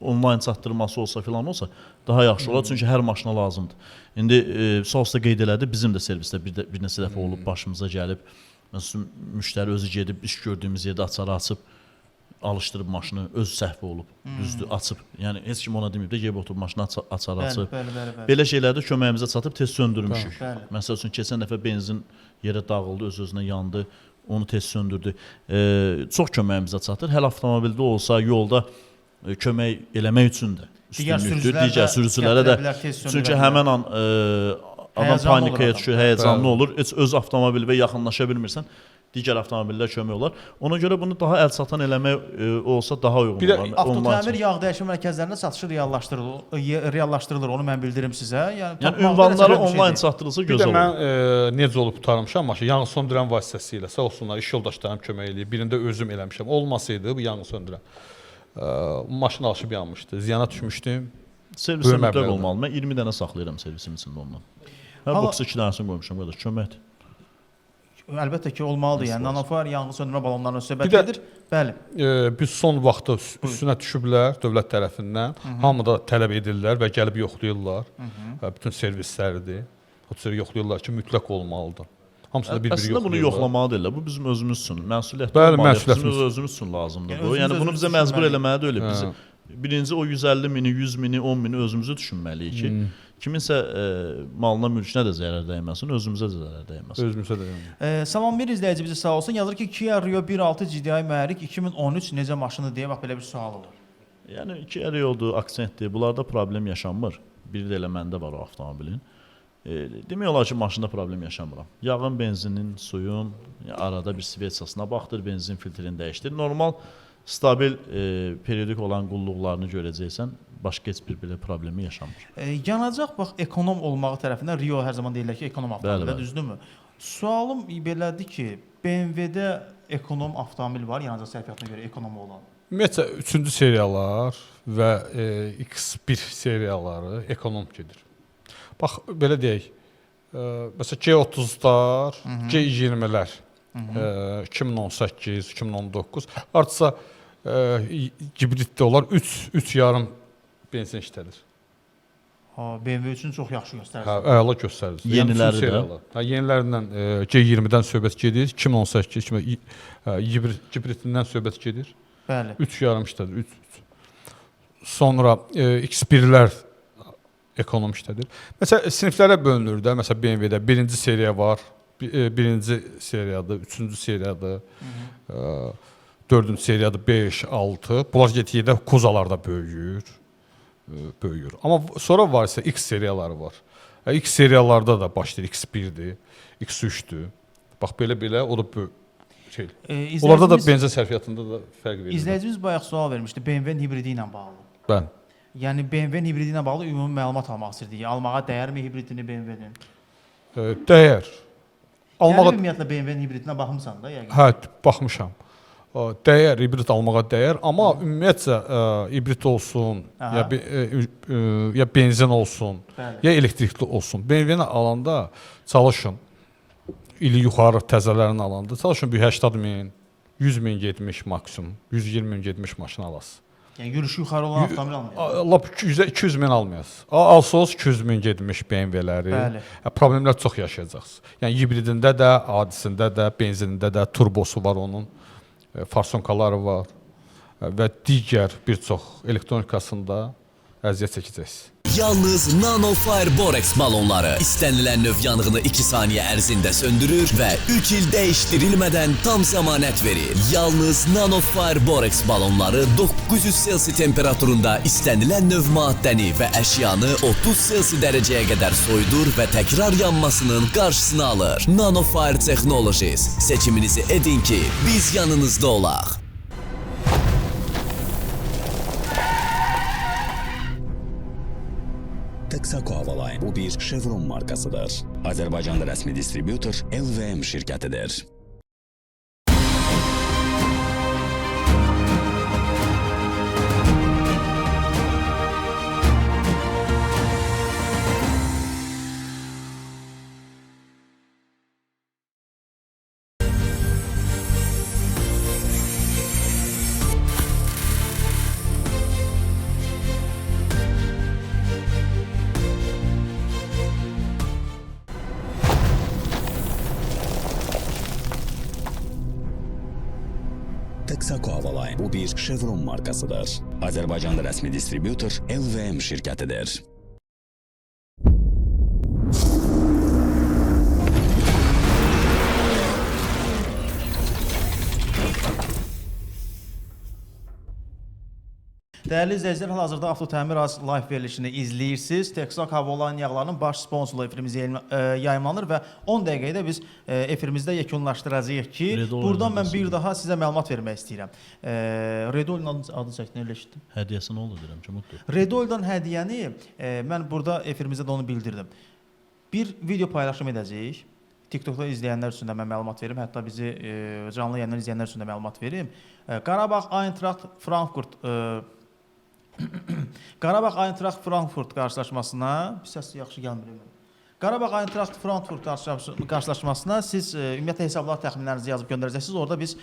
onlayn çatdırması olsa filan olsa daha yaxşı olar. Çünki hər maşına lazımdır. İndi Saus da qeyd elədi, bizim də servisdə bir neçə dəfə olub başımıza gəlib. Məsələn, müştəri özü gedib iş gördüyümüz yerdə açarı açıb alışdırıb maşını, öz səhvi olub, düzdür, açıb. Yəni heç kim ona deməyib də gedib oturub maşını açarı açıb. Bəli, bəli, bəli. Belə şeylərdə köməyimizə çatıb tez söndürmüşük. Bəli. Məsəl üçün keçən dəfə benzin yerə dağıldı, öz-özünə yandı, onu tez söndürdü. Çox köməyimizə çatır. Hələ avtomobildə olsa, yolda kömək eləmək üçün də Digər üstünlükdür. sürücülər də Digər sürücülərə də gətirə bilər, tez söndürə çünki bilər. həmən an adam Həyəcanlı olur panikaya adam. düşür, həyəcanlı Bəli. olur. Heç öz avtomobilinə yaxınlaşa bilmirsən. Digər avtomobillər kömək olar. Ona görə bunu daha əl çatan eləmək olsa daha uyğun Bir də olar. Avtotəmir yağ dəyişim mərkəzlərində satışı reallaşdırılır. Onu mən bildirim sizə. Yəni, Yəni tapmaqda ünvanlara elə çətin bir şey onlayn deyil. çatdırılsa Bir də gözəl mən olur. necə olub qurtarmışam maşını? Yanğın söndürən vasitəsilə. Sağ olsunlar iş yoldaşlarım kömək eləyib. Birində özüm eləmişəm. Olmasaydı bu yanğın söndürən maşın alışıb yanmışdı. Ziyana düşmüşdüm. Servisdə Böyük mütləq məbləğdir. olmalı. Mən 20 dənə saxlayıram servisim içində ondan. Hər Hala- boksa 2 dənəsini qoymuşam qardaş, köməkdir. Əlbəttə ki, olmalıdır. Yəni Nanofire yanğın söndürmə balonlarından söhbət Bir də- gedir. Bəli. Biz son vaxtda üstünə düşüblər dövlət tərəfindən. Hamı da tələb edirlər və gəlib yoxlayırlar. Bütün servislərdir. O yoxlayırlar ki, mütləq olmalıdır. Hamısını da bir-bir Əslində bunu yoxlayırlar. yoxlamalı deyirlər. Bu bizim özümüz üçün məsuliyyətli Bəli, olmalıyıq. Bizim məsuliyyətimiz. öz özümüz üçün lazımdır Yəni bu. özümüz Yəni bunu özümüz bizə məcbur düşünməliyik. eləməli deyil. Biz birinci o 150 mini, 100 mini, 10 mini özümüzü düşünməliyik ki, kiminsə malına, mülkünə də zərər dəyməsin, özümüzə də zərər dəyməsin. Özümüzə də. Yəni. Salam bir izləyici bizi sağ olsun. Yazır ki, Kia Rio 1.6 GDI mühərrik 2013 necə maşını deyə bax belə bir sualı var. Yəni iki ər yoldur, aksentdir. Bunlarda problem yaşanmır. Biri də elə məndə var o avtomobilin. Demək olar ki, maşında problem yaşamıram. Yağın, benzinin, suyun arada bir svetsasına baxdır, benzin filtrini dəyişdir. Normal stabil periodik olan qulluqlarını görəcəksən, başqa heç bir belə problemi yaşanmır. Yanacaq bax ekonom olmağı tərəfindən Rio hər zaman deyirlər ki, ekonom avtomobil, Bəli, bəli. düzdürmü? Sualım belədir ki, BMW-də ekonom avtomobil var, yanacaq sərfiyyatına görə ekonom olan. Ümumiyyətcə 3-cü seriyalar və X1 seriyaları ekonom gedir. Bax belə deyək. Məsələn G30-lar, G20-lər 2018, 2019 artısa hibriddə olar 3, 3,5 benzin işlədir. Ha, BMW üçün çox yaxşı göstərici. Hə, əla göstərici. Yeniləri də. Hə, yenilərindən G20-dən söhbət gedir, 2018, 20 hibridindən söhbət gedir. Bəli. 3,5 işlədir, 3. Sonra X1-lər ekonom işlədir. Məsələn, siniflərə bölünür də. Məsələn, BMW-də birinci seriya var, birinci seriyadır, üçüncü seriyadır, dördüncü seriyadır, 5, 6. Bunlar get-gedə kozalarda böyüyür. Böyüyür. Amma sonra var isə X seriyaları var. X seriyalarda da başlayır X1-dir, X3-dür. Bax belə-belə o da şey. Onlarda da benzin sərfiyyatında da fərq verir. İzləyicimiz bayaq sual vermişdi BMW-nin hibridi ilə bağlı. Bəli. Yəni BMW-nin hibridi ilə bağlı ümumi məlumat almaq istirdik. Almağa dəyərmi hibridini BMW-nin? Dəyər. Almağa... Yəni ümumiyyətlə BMW-nin hibridinə baxmısan da yəqin. Hə, baxmışam. Dəyər, hibrid almağa dəyər, amma ümumiyyətcə hibrid olsun, ya benzin olsun, Bəli. ya elektrikli olsun. BMW-ni alanda çalışın, ili yuxarı təzələrini alanda çalışın bir 80 min, 100 min getmiş maksimum, 120 min getmiş maşın alasın. Yəni yürüşü yuxarı olan avtomobil almayasın. Lap 200 min almayasın. Alsınız 200 min getmiş BMW-ləri. Problemlər çox yaşayacaqsınız. Yəni hibridində də, adisində də, benzinində də turbosu var onun, farsonkaları var və digər bir çox elektronikasında əziyyət çəkəcəksiniz. Yalnız Nanofire Borex balonları istənilən növ yanğını 2 saniyə ərzində söndürür və 3 il dəyişdirilmədən tam zəmanət verir. Yalnız Nanofire Borex balonları 900 Selsi temperaturunda istənilən növ maddəni və əşyanı 30 Selsi dərəcəyə qədər soyudur və təkrar yanmasının qarşısını alır. Nanofire Technologies. Seçiminizi edin ki, biz yanınızda olaq. Texaco Havaline bu bir Chevron markasıdır. Azərbaycanda rəsmi distributor LVM şirkətidir. Texaco Havaline bu bir Chevron markasıdır. Azərbaycanda rəsmi distributor LVM şirkətidir. Dəyərli izləyicilər, hal-hazırda Avtotəmir Az live verilişini izləyirsiniz. Texaco Havaline yağlarının baş sponsorluğu efirimiz yayımlanır və 10 dəqiqəyə də biz efirimizdə yekunlaşdıracağıq ki, buradan mən bir daha sizə məlumat vermək istəyirəm. Redoil'in adını çəkdin, elə eşitdim. Hədiyyəsi nə oldu deyirəm ki, mutlu. Redoil'dan hədiyyəni mən burada efirimizdə də onu bildirdim. Bir video paylaşım edəcəyik. TikTokda izləyənlər üçün də mən məlumat verim, hətta bizi canlı yayından izləyənlər üçün də məlumat verim. Qarabağ Eintracht Frankfurt Qarabağ Eintracht Frankfurt qarşılaşmasına, səs yaxşı gəlmir. Qarabağ Eintracht Frankfurt qarşılaşmasına siz ümumiyyətlə hesablar təxminlərinizi yazıb göndərəcəksiniz. Orada biz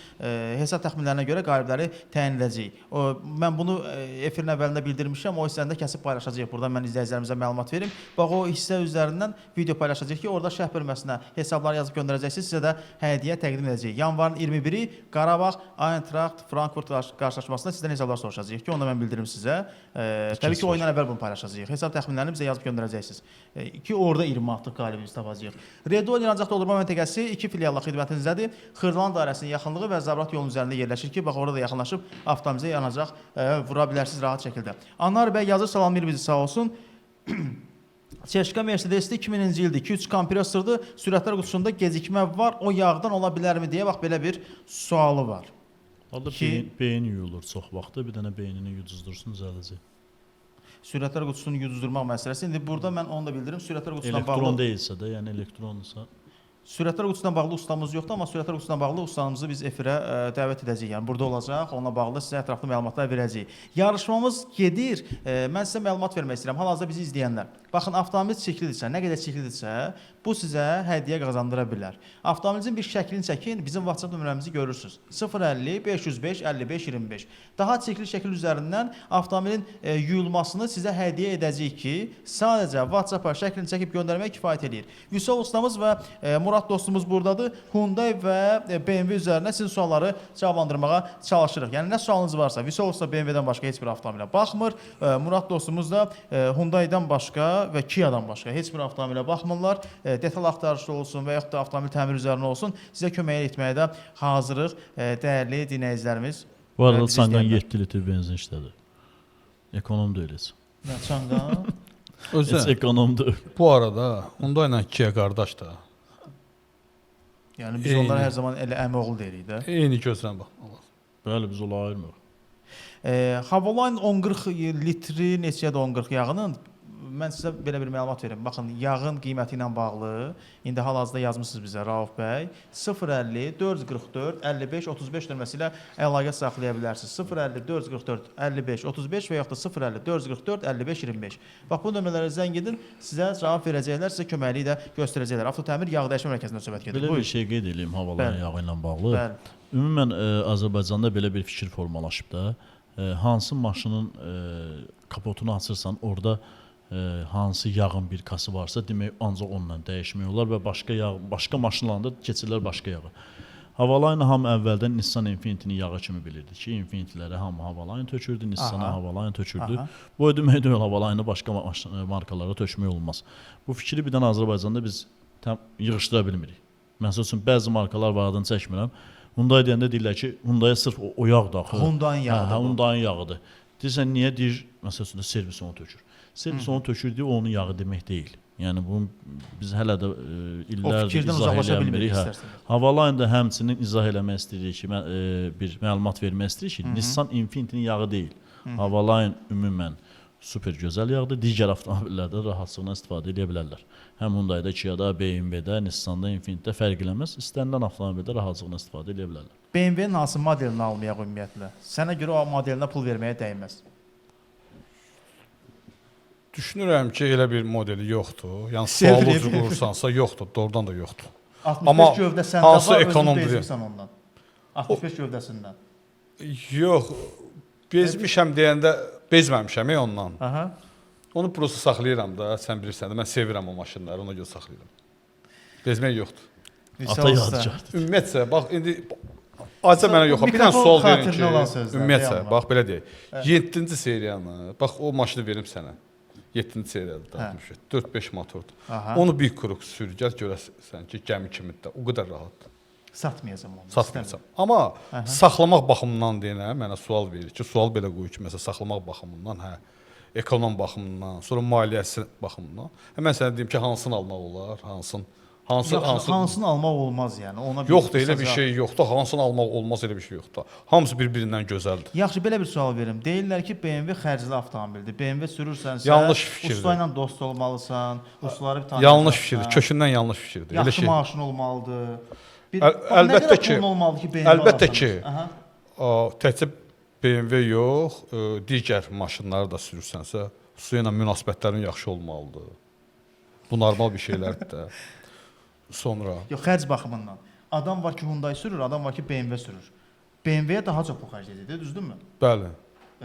hesab təxminlərinə görə qalibləri təyin edəcəyik. Mən bunu efirin əvvəlində bildirmişəm. O hissəni də kəsib paylaşacağıq. Buradan mən izləyicilərimizə məlumat verim. Bax o hissə üzərindən video paylaşacağıq ki, orada şərh bölməsinə hesabları yazıb göndərəcəksiniz. Sizə də hədiyyə təqdim edəcəyik. Yanvarın 21-i Qarabağ Eintracht Frankfurt qarşılaşmasında sizdən hesablar soruşacağıq ki, onu da mən bildirim sizə. Təbii ki, oyundan əvvəl bunu paylaşacağıq. Hesab təxminlərini bizə yazıb göndərəcəksiniz. Ki orada 20 manatlıq qalibimizi tapacağıq. Redoil yanacaq doldurma məntəqəsi 2 filialla xidmətinizədir. Xırdalan dairəsinin yaxınlığı və Zabrat yolunun üzərində yerləşir ki, bax orada da yaxınlaşıb avtomobilizə yanacaq vura bilərsiniz rahat şəkildə. Anar bəy yazır, salamlayır bizi, sağ olsun. Çeşka Mercedes-dir, 2000-ci ildir, 2-3 kompresordur, sürətlər qutusunda gecikmə var, o yağdan ola bilərmi deyə bax belə bir sualı var. Orada ki, beyin yuyulur çox vaxtı, bir dənə beynini yuduzdursun, düzələcək. Sürətlər qutusunu yuduzdurmaq məsələsi. İndi burada mən onu da bildirim. Sürətlər qutusundan bağlı... Elektron deyilsə də, yəni elektronsa... Sürətlər qutusuna bağlı ustamız yoxdur, amma sürətlər qutusuna bağlı ustamızı biz efirə dəvət edəcəyik. Yəni burada olacaq, onunla bağlı sizə ətraflı məlumatlar verəcəyik. Yarışmamız gedir. Mən sizə məlumat vermək istəyirəm. Hal-hazırda bizi izləyənlər. Baxın, avtomobil çirklidirsə, nə qədər çirklidirsə, bu sizə hədiyyə qazandıra bilər. Avtomobilinizin bir şəklini çəkin, bizim WhatsApp nömrəmizi görürsüz. 050 505 55 25. Daha çirkli şəkil üzərindən avtomobilin yuyulmasını sizə hədiyyə edəcəyik ki, sadəcə WhatsApp-a şəklini çəkib göndərmək kifayət eləyir. Vüsal ustamız və Murad dostumuz burdadır. Hyundai və BMW üzərinə sizin sualları cavablandırmağa çalışırıq. Yəni nə sualınız varsa, Vüsal usta BMW-dən başqa heç bir avtomobilə baxmır. Murad dostumuz da Hyundai-dan başqa və Kia-dan başqa heç bir avtomobilə baxmırlar. Detal axtarışı olsun və yaxud da avtomobil təmir üzərinə olsun, sizə kömək etməyə də hazırıq, dəyərli dinləyicilərimiz. Bu arada Bizi Changan izləyənlər. 7 litr benzin işlədir. Ekonom deyil heç. Nə Changan? Özə. Heç ekonom deyil. Bu arada Hyundai ilə Kia qardaş da. Yəni biz onlara hər zaman elə əmi oğlu deyirik də. Eyni gözlə baxmaq lazım. Bəli, biz onları ayırmırıq. Havaline 1040 litri neçəyə də 1040 yağının mən sizə belə bir məlumat verim. Baxın, yağın qiyməti ilə bağlı indi hal-hazırda yazmısınız bizə Rauf bəy. 050 444 55 35 nömrəsi ilə əlaqə saxlaya bilərsiniz. 050 444 55 35 və yaxud da 050 444 55 25. Bax bu nömrələrə zəng edin, sizə cavab verəcəklər, sizə köməkliyi də göstərəcəklər. Avtotəmir yağ dəyişmə mərkəzindən söhbət gedir. Belə bir Buyurun. şey qeyd eləyim havaların Bəli. yağı ilə bağlı. Bəli. Ümumən Azərbaycanda belə bir fikir formalaşıb da. Hansı maşının kapotunu açırsan, orada hansı yağın bir kası varsa, demək ancaq onunla dəyişmək olar və başqa yağ, başqa maşınlarla da keçirlər başqa yağı. Havaline hamı əvvəldən Nissan Infiniti-ni yağı kimi bilirdi ki, Infiniti-lərə hamı Havaline tökürdü, Nissan-a Havaline tökürdü. Aha. Bu o demək deyil, Havaline-ı başqa markalara tökmək olmaz. Bu fikri bir dənə Azərbaycanda biz tam yığışdıra bilmirik. Məsəl üçün bəzi markalar var, adını çəkmirəm. Hyundai deyəndə deyirlər ki, Hyundai-ya sırf o yağ daxil. Hyundai-ın yağıdır Hə, bu. Hyundai-ın yağıdır. Deyirsən niyə deyir, məsəl üçün də servis onu tökür. Servis onu tökür deyə onun yağı demək deyil. Yəni bunu biz hələ də illərdir fikirdən izah uzaqlaşa eləyə bilmirik bilmirik. Hə. istərsəniz. Havaline da həmçinin izah eləmək istəyirik ki, mən bir məlumat vermək istəyirik ki, Nissan Infiniti-nin yağı deyil. Havaline ümumən super gözəl yağdır. Digər avtomobillərdə rahatlıqla istifadə edə bilərlər. Həm Hyundai-da, Kia-da, BMW-də, Nissan-da, Infiniti-də fərq eləməz. İstənilən avtomobildə rahatlıqla istifadə edə bilərlər. BMW-nin hansı modelini almayaq ümumiyyətlə? Sənə görə o modelinə pul verməyə dəyməz. Düşünürəm ki, elə bir modeli yoxdur. Yəni sualı Sevir. ucu qurursansa yoxdur, doğrudan da yoxdur. 65 Amma gövdə səndə hansı var, özün ekonomdur? bezmisən ondan. 65 gövdəsindən. Yox, bezmişəm deyəndə bezməmişəm ondan. Aha. Onu prosta saxlayıram da, sən bilirsən də, mən sevirəm o maşınları, ona görə saxlayıram. Bezmək yoxdur. Ata yadigardır. Ümumiyyətcə, bax indi Azə mənə yox, bir dənə Mikrofon sual verin ki, xatirinə olan sözlər, ümumiyyətcə, dayanma. bax belə deyək. 7-ci seriyanı, bax o maşını verim sənə. 7-ci seriyadır, Hə. 67, 4-5 motordur. Aha. Onu bir kuruq sür, gəl görəsən ki, gəmi kimidir də, o qədər rahatdır. Satmayacam onu. Satmayacam. Amma saxlamaq baxımından deyənə mənə sual verir ki, sual belə qoyur ki, məsələn saxlamaq baxımından, hə, ekonom baxımından, sonra maliyyəsi baxımından. Hə, mən sənə deyim ki, hansını almaq olar, hansın, hansı Yaxşı, hansı hansını almaq olmaz yəni. Ona bir Yoxdur, elə bir qısaca- şey yoxdur. Hansını almaq olmaz, elə bir şey yoxdur. Hamısı bir-birindən gözəldir. Yaxşı, belə bir sual verim. Deyirlər ki, BMW xərcli avtomobildir. BMW sürürsənsə, Yanlış fikirdir. usta ilə dost olmalısan, ustaları bir tanıyacaqsan. Yanlış fikirdir. Kökündən yanlış fikirdir. Elə Yaxşı şey. maaşın olmalıdır. Bir, Əl- bax, nə əlbəttə qədər ki- pulun olmalıdır ki, BMW əlbəttə alasan? ki. Aha. Təkcə BMW yox, digər maşınları da sürürsənsə, su ilə münasibətlərin yaxşı olmalıdır. Bu normal bir şeylərdir də. Sonra Yox, xərc baxımından. Adam var ki, Hyundai sürür, adam var ki, BMW sürür. BMW-yə daha çox pul xərcləyəcək, düzdürmü? bəli.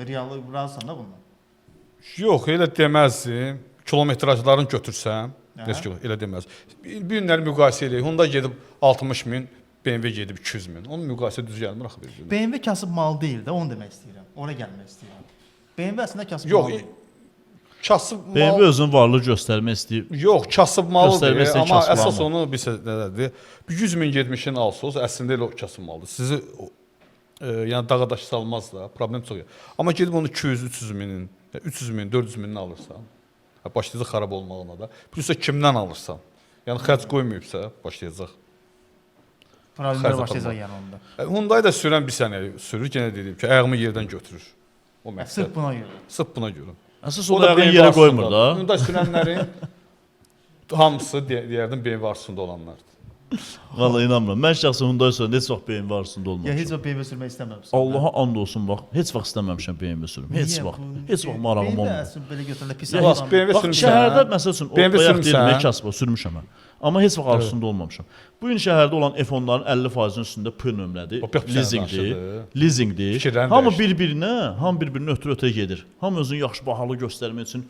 Real razısan da bundan. Yox, elə deməzdim. Kilometrajlarını götürsəm, Aha. necə ki, elə deməz. Bir günləri müqayisə eləyək. Honda gedib 60 min, BMW gedib 200 min. Onun müqayisə düz gəlmir axı bir-birinə. BMW kasıb mal deyil də, onu demək istəyirəm. Ora gəlmək istəyirəm. BMW əslində kasıb Yox, mal deyil. kasıb mal BMW özünün varlığı göstərmək istəyir. Yox, kasıb malıdır, Göstərmək istəyir, amma kasıb əsas malı. onu bilsə nədədir? Bir 100 min getmişin alsınız, əslində elə o kasıb malıdır. Sizi yəni dağa daş salmaz da, problem çox yox. Amma gedib onu 200, 300 minin, 300 min, 400 minin alırsan, hə, başlayacaq xarab olmağına da. Plus da kimdən alırsan? Yəni xərc qoymayıbsa başlayacaq. Problemlər xərc başlayacaq aparmaq. yəni onda. Hyundai da sürən bir sənə sürür, yenə dediyim ki, ayağımı yerdən götürür. O məqsəd. Sırf buna görə. Sırf buna görə. Əsas o da ayağını yerə qoymur da. Hyundai sürənlərin hamısı deyərdim BMW arzusunda olanlardır. Vallahi inanmıram. Mən şəxsən Hyundai sürəndə heç vaxt BMW arzusunda Ya olmamışam. heç vaxt BMW sürmək istəməmisən. Allaha and olsun bax, heç vaxt istəməmişəm BMW sürüm. Heç Niyə vaxt. bu- Heç vaxt marağım BMW olmayıb. əslində belə götürəndə pis Ya, Bax, adam. BMW Bax sürmüsən. şəhərdə məsəl üçün o BMW bayaq sürmüsən. deyirəm, kasba sürmüşəm mən. Amma heç vaxt arzusunda olmamışam. Bu gün şəhərdə olan F10-ların 50%-nin üstündə P nömrədir, O bir leasingdir, danışıdır. leasingdir. Fikirlərini Hamı dəyişdi. bir-birinə, hamı bir-birini ötürə-ötürə gedir. Hamı özünü yaxşı bahalı göstərmək üçün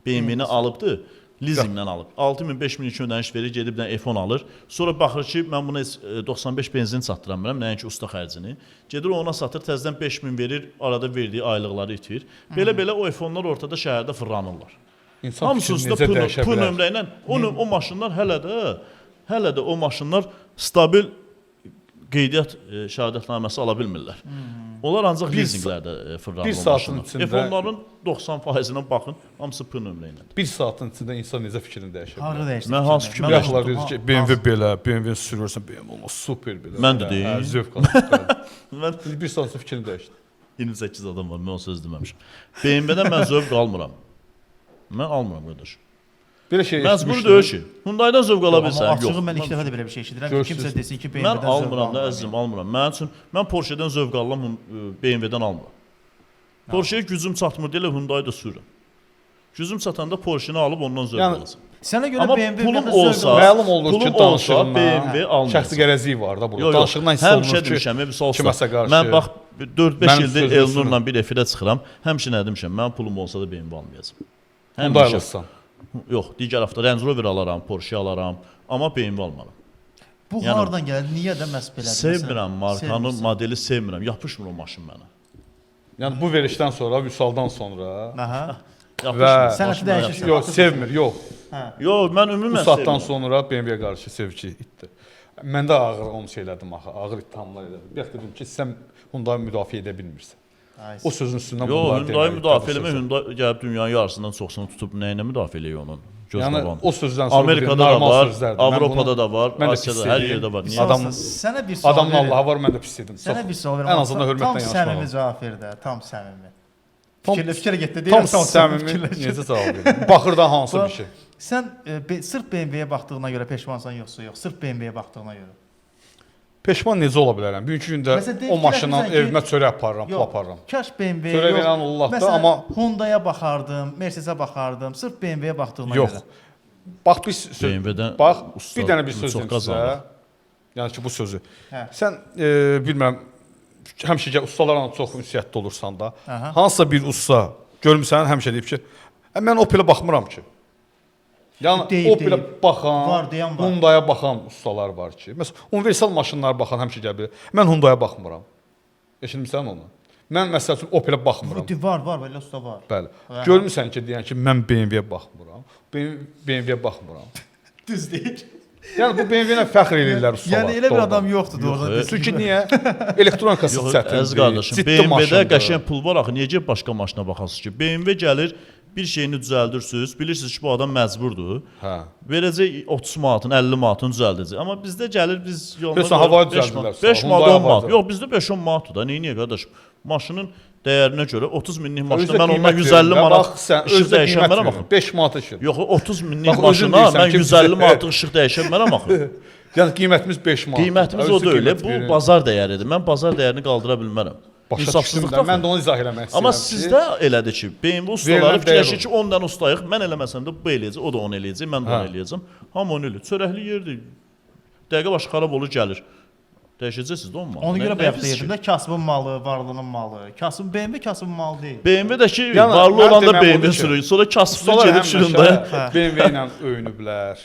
BMW-ni alıbdı. Leasingdən alıb. 6000 5000 ödəniş verir, gedib bir dənə F10 alır. Sonra baxır ki, mən buna heç, 95 benzin çatdıra bilmirəm, nəinki usta xərcini. Gedir ona satır, təzədən 5000 verir, arada verdiyi aylıqları itirir. Belə-belə o F10-lar ortada şəhərdə fırlanırlar. İnsan Hamısı fikrini üstə necə P, dəyişə P bilər? nömrə ilə o maşınlar hələ də o maşınlar stabil qeydiyyat şəhadətnaməsi ala bilmirlər. Onlar ancaq leasinglərdə fırlanır bir o saatın maşınlar. içində- F10-ların 90%-nə baxın, hamısı P nömrə ilə. Bir saatın içində insan necə fikrini dəyişə bilər? Harda dəyişdi? Mən hansı fikrini? fikri Mən Yaxşılar unutdum, deyir ki, ha, BMW hansı? belə, BMW sürürsən, BMW olmaz, super belə. Mən də deyim. Hə, zövq alırsan. Mən İndi bir saat sonra fikrini dəyişdi. 28 adam var, mən o söz deməmişəm. BMW-dən mən zövq almıram. Mən almıram qardaş. Belə şey Məcbur eşitmişdim. deyil ki. Hyundai-dan zövq ala Amma bilsən, açığı yox. mən ilk dəfə də belə bir şey eşidirəm ki, Görürsünüz. kimsə desin ki, BMW-dən Mən zövq almıram da əzizim, almıram. Mənim üçün mən Porsche-dən zövq alıram, BMW-dən almıram. Porsche-yə gücüm çatmır deyə Hyundai-da sürürəm. Gücüm çatanda Porsche-ni alıb ondan zövq Yəni, alacağam. Sənə görə Amma BMW pulum -dən zövq olsa- alırsan. Məlum olur ki, Pulum olsa danışığından BMW almayacağam. şəxsi qərəzlik var da burada. Yox, yox. Danışığından hiss Həmişə olunur ki, demişəm, misal kiməsə qarşı. Mən bax 4-5 Mənim ildir sözüm Elnurla bir efirə çıxıram. Həmişə nə demişəm? Mənim pulum olsa da BMW almayacağam. Hyundai Həmişə. alırsan. Yox, digər avto Range Rover alaram, Porsche alaram, amma BMW almaram. Bu Yəni- hardan gəlir? Niyə də məhz belədir? Sevmirəm markanı, Sevmirsən. modeli sevmirəm. Yapışmır o maşın mənə. Yəni bu verişdən sonra, Vüsaldan sonra Aha. Yapışmır. Və- Sənəti Maşın mənə dəyişirsən. yapışmır. yox, sevmir, yox. Yox, mən Bu ümumən saatdan sevmirəm. sonra BMW-yə qarşı sevgi itdi. Mən də ağır onu şey elədim axı, ağır ittihamlar elədim. Bir dedim ki, sən Hyundai müdafiə edə bilmirsən. Ay, O sözün üstündən Yox, bunlar Hyundai deməli, müdafiə bu eləmək, sözü. Hyundai gəlib dünyanın yarısından çoxsunu tutub nə ilə müdafiə eləyir onun? Göz Yəni qabağında. o sözdən sonra Amerikada bu da normal var, sözlərdir. Mən Avropada bunu- da var, mən də pis Asiyada hər eləyim. yerdə var. Niyə? Adam- Sənə bir sual Adamın verim. Allahı var, mən də pis dedim. Sənə Çox. bir sual verim. Ən azından Tam hörmətlə yanaşmaq. səmimi cavab ver də, tam səmimi. Tam- Fikirlə fikrə getdi. Tam Deyirəm tam səmimi fikirləş. necə cavab verim? Baxırdan hansı bir şey? Sən sırf BMW-yə baxdığına görə peşmansan yoxsa yox? Sırf BMW-yə baxdığına görə. Peşman necə ola bilərəm? Bugünkü gündə Məsələn, deyək o maşından fikirləşmirsən ki- evimə çörək aparıram, pul Yox, aparıram. Kaş BMW-yə Çörək yox. verən Allahdır, Məsələn, amma- Honda-ya baxardım, Mercedes-ə baxardım, sırf BMW-yə baxdığına Yox. görə. Bax bir söz. BMW-dən Bax usta bir dənə bir söz çox deyim sizə. qazanır. Yəni ki bu sözü. Hə. Sən bilmirəm həmişə gəl ustalarla çox ünsiyyətdə olursan da. Aha. Hansısa bir usta görmüsən həmişə deyib ki, "Ə, mən Opel-ə baxmıram ki." Yəni Deyib, Opel-ə deyib. baxan, Var, deyən var. Hyundai-ya baxan ustalar var ki. Məsələn, universal maşınlara baxan həmişə gələ bilər. Mən Hyundai-ya baxmıram. Eşitmisən onu? Mən məsəl üçün Opel-ə baxmıram. Var, var, belə usta var. Bəli. Aha. Görmüsən ki, deyən ki, mən BMW-yə baxmıram. BMW-yə baxmıram. Düz deyir. Yəni bu BMW ilə fəxr eləyirlər ustalar. Yəni elə bir doğrudan. adam yoxdur doğrudan. Yox, Çünki niyə? Elektronikası Yox, çətindir. əziz qardaşım, ciddi BMW-də maşındır. qəşəng pul var axı, niyə gedib başqa maşına baxasınız ki? BMW gəlir, bir şeyini düzəldirsiniz, bilirsiniz ki, bu adam məcburdur. Hə. Verəcək 30 manatın, 50 manatını düzəldəcək. Amma bizdə gəlir biz yoluna Bilirsən, havayı düzəldirlər. 5 manat, Hyundai 10 manat. havayı Yox, bizdə 5-10 manatdır da. Neyniyək qardaşım? Maşının dəyərinə görə 30 minlik maşına Özdə mən ondan qiymət 150 verirəm. manat Bax sən işıq özdə dəyişə qiymət bilmərəm verirəm. axı. 5 manat işıq. Yox, 30 minlik Bax, özün maşına deyirsən mən ki, 150 bizə- manatlıq işıq dəyişə bilmərəm axı. Yəni qiymətimiz 5 manat. Qiymətimiz o deyil. Bu bazar dəyəridir. Mən bazar dəyərini qaldıra bilmərəm. Başa düşdüm İnsafsızlıq də. da. Mən də onu izah eləmək istəyirəm. Amma ki, sizdə elədir ki, BMW ustaları Verilən dəyər fikirləşir ki, 10 dənə ustayıq. Mən eləməsəm də bu eləyəcək, o da onu eləyəcək, mən də onu Hə. eləyəcəm. Hamı onu eləyir. Çörəkli yerdir. Dəqiqə başı xarab olur, gəlir. Dəyişəcəksiniz də 10 manat. Ona görə Nə- bayaq nə pis ki? deyirdim də kasıbın malı, varlının malı. Kasıb BMW kasıbın malı deyil. BMW-dəki Yəni, varlı mənim olan da deməyim BMW odur ki, sürür. Sonra kasıblı Ustalar gedib süründə. həmişə BMW ilə öyünüblər.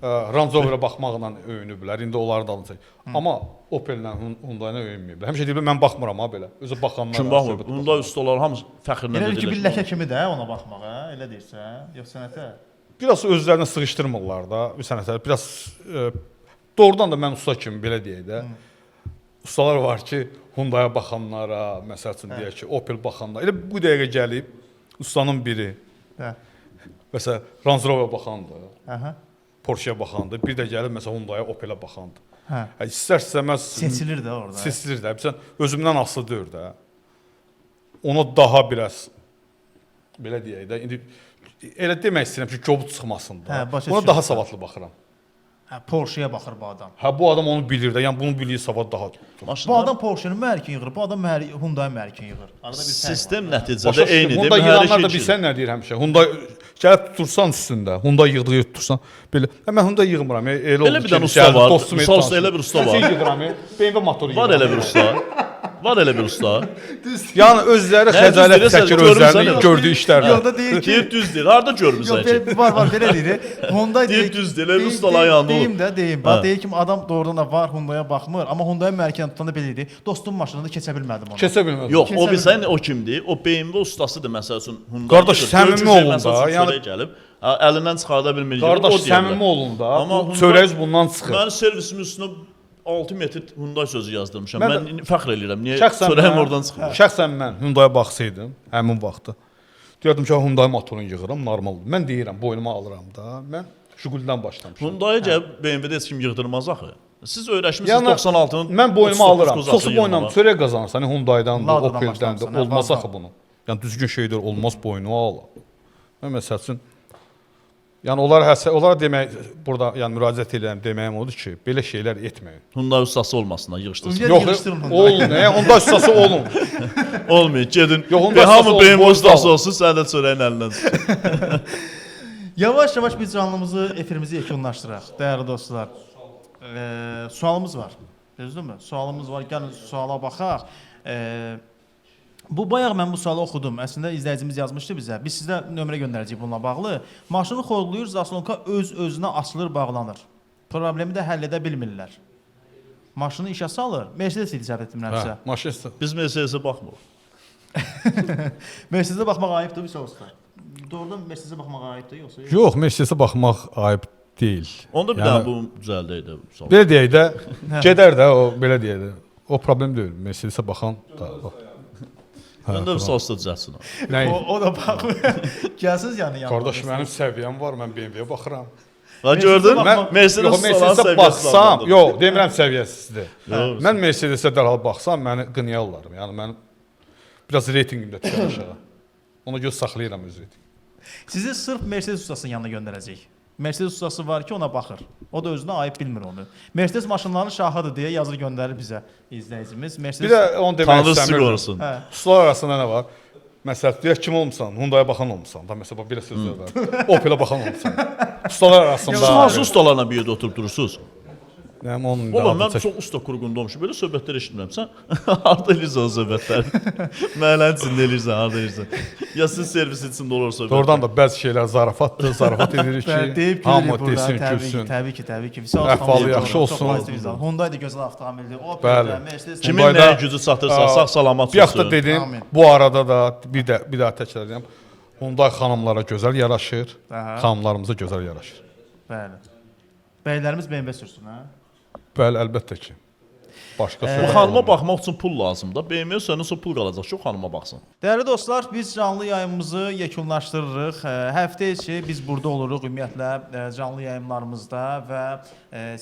Range Rover-ə baxmaqla öyünüblər. İndi onları da alınacaq. Amma Opel-lə Hyundai-la öyünməyiblər. Həmişə deyiblər mən baxmıram ha belə. Özü baxanlar. Kim var, baxmır? söhbət Hyundai ustaları hamısı fəxrlə Elə bil ki, bir edirlər. ləkə kimi də ona baxmağa, elə deyirsən? Yox sənətə. Biraz özlərinə sığışdırmırlar da bu sənətə. Biraz doğrudan da mən usta kimi belə deyək də. Ustalar var ki, Hyundai-ya baxanlara, məsəl üçün deyək ki, Opel baxanlara. Elə bu dəqiqə gəlib ustanın biri Hə. məsələn Range Rover baxandı, Aha. Porsche-yə baxandı, bir də gəlib məsələn Hyundai-ya, Opel-ə baxandı. Hə. Hə, istər-istəməz Seçilir də orada. seçilir də. Sən özümdən asılı deyil də. Ona daha biraz belə deyək də, indi elə demək istəyirəm ki, kobud çıxmasın da. Hə, başa Ona düşürəm. daha savadlı baxıram. Hə, Porsche-yə baxır bu adam. Hə bu adam onu bilir də. Yəni bunu bilir savad daha. Bu Maşınlar adam Porsche-nin mühərrikini yığır, bu adam Hyundai mühərrikini yığır. Arada bir fərq var. sistem Başa nəticədə düşdüm. eynidir. Honda Mühərrik yığanlar da ilkidir. bilsən nə deyir həmişə. Honda gəlib tutursan üstündə, Honda yığdığı yer tutursan belə. Hə, mən Honda yığmıram. Elə oldu. Elə bir ki, dənə usta gəldi, var. dostum Misal tanışım. elə bir usta Mən var. Şey yığıram, BMW motoru Var yığıram. elə bir usta. Var elə bir usta. Yəni özləri Nə xəcalət düz deyirsən, çəkir görmüsən özlərini elə. gördüyü işlərlə. Yox da deyir ki, Deyir düz deyir. Harda görmüsən Yox, ki? belə, var belə deyir. Hyundai Deyir düz deyir, elə ustaların yanında Deyim olur. də, deyim. Bax Hə. deyir ki, adam doğrudan da var Hyundai-ya baxmır, amma Hyundai mühərrikini tutanda belə deyir. Dostum maşınında keçə bilmədim onu. Keçə bilməz. Yox, o Keçə bilsən o kimdir? O BMW ustasıdır məsəl üçün. Hyundai. Qardaş, Görür ki, səmimi olun məsəl da, üçün yəni- çörək gəlib, ha, əlindən çıxarda bilmir. O Qardaş deyə bilər. səmimi olun da. Amma Bu Hyundai- çörəyiz bundan çıxır. Mən servisimin üstünə 6 metr Hyundai sözü yazdırmışam. Mən Mən fəxr eləyirəm. Niyə Şəxsən çörəyim mən, oradan çıxmır? Şəxsən mən Hyundai-ya baxsaydım həmin vaxtı. Deyərdim ki, Hyundai motorunu yığıram, normaldır. Mən deyirəm, boynuma alıram da. Mən Jigulidən başlamışam. Hyundai gəlib BMW-də heç kim yığdırmaz axı. Siz öyrəşmisiniz Yəni, 96-nın. Mən boynuma 39 alıram. kuzasını Çoxsu boynuma yığmağa. çörək qazanırsan, Hyundai-dan da, Ladadan Opel-dən də başlamısan, hə, olmaz Vazdan. axı bunu. Yəni düzgün şeydir, olmaz boynuma al. Mən məsəl üçün yəni onlara həsə, onlara demək burada yəni müraciət edirəm deməyim odur ki, belə şeylər etməyin. Hyundai ustası olmasınlar, yığışdırsın. Ümumiyyətlə Yox, yığışdırın Hyundai. olun, Honda ustası olun. Olmayın, gedin. Yox, Honda Hamı ustası BMW olun, ustası olun. olsun, sən də çörəyin əlindən çıxsın. Yavaş-yavaş biz canlımızı, efirimizi yekunlaşdıraq, dəyərli dostlar. Sualımız var. Düzdürmü? Sualımız var. Gəlin suala baxaq. Bu bayaq mən bu sualı oxudum. Əslində izləyicimiz yazmışdı bizə. Biz sizə nömrə göndərəcəyik bununla bağlı. Maşını xodlayır, zaslonka öz-özünə açılır, bağlanır. Problemi də həll edə bilmirlər. Maşını işə salır. Mercedes idi səhv etmirəmsə. Hə, maşın Biz Mercedes-ə baxmırıq. Mercedes-ə baxmaq ayıbdır, Vüsal usta. Doğrudan Mercedes-ə baxmaq ayıbdır yoxsa yox? Yox, Mercedes-ə baxmaq ayıb deyil. Onda bir Yəni- dənə bunu düzəldək də. Vüsal. Belə deyək də, gedər də o belə deyək də. O problem deyil. Mercedes-ə baxan da. Hə, Onda Vüsal usta düzəltsin onu. Nə? O da baxmır. Gəlsiz yəni yanına. Qardaş mənim səviyyəm var, mən BMW-yə baxıram. Ha gördün? Mən Mercedes yox, ustaların Mercedes-ə səviyyəsi baxsam, adlandırır. yox, demirəm səviyyəsizdir. Yox. Mən Mercedes-ə dərhal baxsam məni qınayarlar. Yəni mənim biraz reytinqim də düşər aşağı. Ona görə saxlayıram öz reytinqimi. Sizi sırf Mercedes ustasının yanına göndərəcəyik. Mercedes ustası var ki, ona baxır. O da özünə ayıb bilmir onu. Mercedes maşınlarının şahıdır deyə yazır göndərir bizə izləyicimiz. Mercedes Bir də onu demək Tanrı sizi istəmirdim. qorusun. Hə. Ustalar arasında nə var? Məsələn, deyək kim olmusan? Hyundai-ya baxan olmusan. Da məsələn bax belə sözlər var. Opel-ə baxan olmusan. Ustalar arasında. Siz hansı ustalarla bir yerdə oturub durursunuz? Nəyim onun da Valla adını mən çək. çox usta qurğunda olmuşum. Belə söhbətlər eşitmirəm. Sən harda eləyirsən o söhbətləri? Məhəllənin içində eləyirsən, harda eləyirsən? Ya siz servisin içində olur söhbət. Doğrudan da bəzi şeylər zarafatdır, zarafat edirik Bəli, ki, deyib hamı gülürük burada. desin, Təbii ki, gülsün. təbii ki, təbii ki. Vüsal Əhvalı yaxşı olsun. Hyundai də gözəl avtomobildir. Opel Bəli. də, Mercedes də. Kimin Hyundai-da- nəyə gücü çatırsa, sağ salamat Bir yaxda sürsün. dedim, Amin. bu arada da bir də bir daha təkrar edirəm. Hyundai xanımlara gözəl yaraşır, Aha. xanımlarımıza gözəl yaraşır. Bəli. Bəylərimiz BMW sürsün, hə? Bəli, əlbəttə ki. Başqa Bu söz. xanıma baxmaq üçün pul lazımdır. BMW səndən sonra pul qalacaq ki, o xanıma baxsın. Dəyərli dostlar, biz canlı yayımımızı yekunlaşdırırıq. Həftə içi biz burada oluruq ümumiyyətlə canlı yayımlarımızda və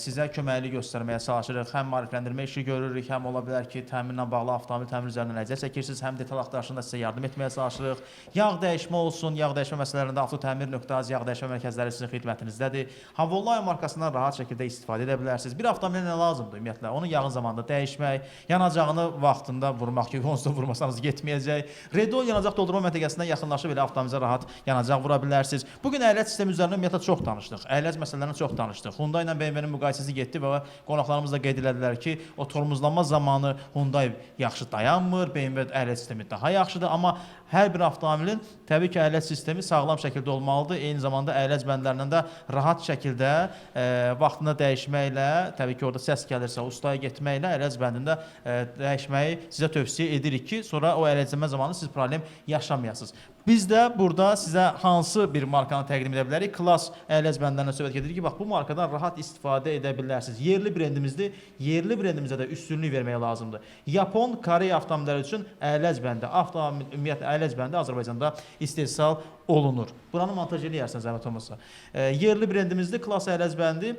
sizə köməklik göstərməyə çalışırıq. Həm maarifləndirmə işi görürük, həm ola bilər ki, təmirlə bağlı avtomobil təmir üzərindən əziyyət çəkirsiniz, həm detal axtarışında sizə yardım etməyə çalışırıq. Yağ dəyişmə olsun, yağ dəyişmə məsələlərində avtotəmir.az yağ dəyişmə mərkəzləri sizin xidmətinizdədir. Havolay markasından rahat şəkildə istifadə edə bilərsiniz. Bir avtomobilə nə lazımdır ümumiyyətlə? Onu yağın zamanında dəyişmək, yanacağını vaxtında vurmaq ki, onsuz da vurmasanız getməyəcək. Redol yanacaq doldurma məntəqəsinə yaxınlaşıb elə avtomobilinizə rahat yanacaq vura bilərsiniz. Bu gün əyləc sistemi üzərində ümumiyyətlə çox danışdıq. Əyləc məsələlərini çox danışdıq. Hyundai ilə BMW-nin müqayisəsi getdi və qonaqlarımız da qeyd elədilər ki, o tormozlanma zamanı Hyundai yaxşı dayanmır, BMW əyləc sistemi daha yaxşıdır, amma hər bir avtomobilin təbii ki, əyləc sistemi sağlam şəkildə olmalıdır. Eyni zamanda əyləc bəndlərindən də rahat şəkildə vaxtında dəyişməklə, təbii ki, orada səs gəlirsə, ustaya getməklə əyləc bəndində dəyişməyi sizə tövsiyə edirik ki, sonra o əyləcləmə zamanı siz problem yaşamayasınız. Biz də burada sizə hansı bir markanı təqdim edə bilərik? Klass əyləc bəndlərindən söhbət gedirik ki, bax bu markadan rahat istifadə edə bilərsiniz. Yerli brendimizdir. Yerli brendimizə də üstünlük vermək lazımdır. Yapon, Koreya avtomobilləri üçün əyləc bəndi, avtomobil ümumiyyətlə əyləc bəndi Azərbaycanda istehsal olunur. Buranı montaj eləyərsən zəhmət olmasa. Yerli brendimizdir, Klass əyləc bəndi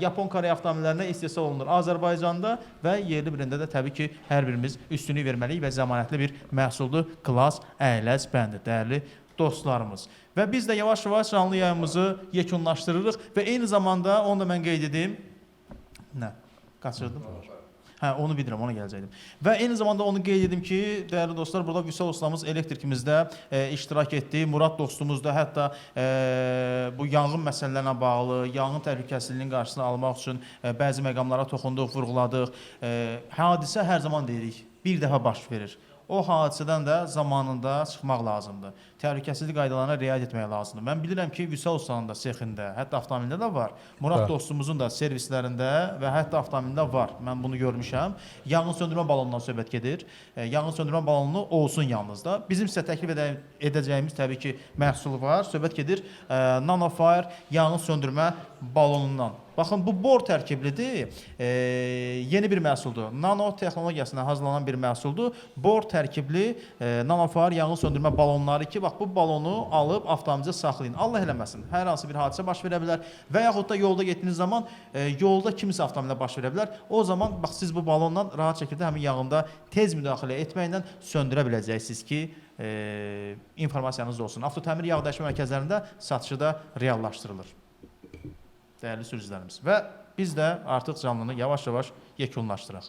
Yapon, Koreya avtomobillərinə istehsal olunur Azərbaycanda və yerli brendə də təbii ki, hər birimiz üstünlük verməliyik və zəmanətli bir məhsuldur Klass əyləc bəndi. Dəyərli dostlarımız. Və biz də yavaş-yavaş canlı yayımımızı yekunlaşdırırıq və eyni zamanda onu da mən qeyd edim. Nə? Qaçırdım. Hə, onu bilirəm, ona gələcəkdim. Və eyni zamanda onu qeyd edim ki, dəyərli dostlar, burada Vüsal ustamız elektrikimizdə iştirak etdi. Murad dostumuz da hətta bu yanğın məsələlərinə bağlı, yanğın təhlükəsizliyinin qarşısını almaq üçün bəzi məqamlara toxunduq, vurğuladıq. Hadisə hər zaman deyirik, bir dəfə baş verir. O hadisədən də zamanında çıxmaq lazımdır. Təhlükəsizlik qaydalarına riayət etmək lazımdır. Mən bilirəm ki, Vüsal ustanın da sexində, hətta avtomobildə də var. Murad dostumuzun da servislərində və hətta avtomobildə var. Mən bunu görmüşəm. Yanğın söndürmə balonundan söhbət gedir. Yanğın söndürmə balonu olsun yanınızda. Bizim sizə təklif edəcəyimiz təbii ki, məhsul var. Söhbət gedir Nanofire yanğın söndürmə balonundan. Baxın, bu bor tərkiblidir. Yeni bir məhsuldur. Nano texnologiyasına hazırlanan bir məhsuldur. Bor tərkibli Nanofire yanğın söndürmə balonları ki, bax bu balonu alıb avtomobildə saxlayın. Allah eləməsin. Hər hansı bir hadisə baş verə bilər və yaxud da yolda getdiyiniz zaman yolda kimisə avtomobilə baş verə bilər. O zaman bax siz bu balonla rahat şəkildə həmin yanğında tez müdaxilə etməklə söndürə biləcəksiniz ki, informasiyanız olsun. Avtotəmir yağ dəyişmə mərkəzlərində satışı da reallaşdırılır. Dəyərli sürücülərimiz. Və biz də artıq canlını yavaş-yavaş yekunlaşdıraq.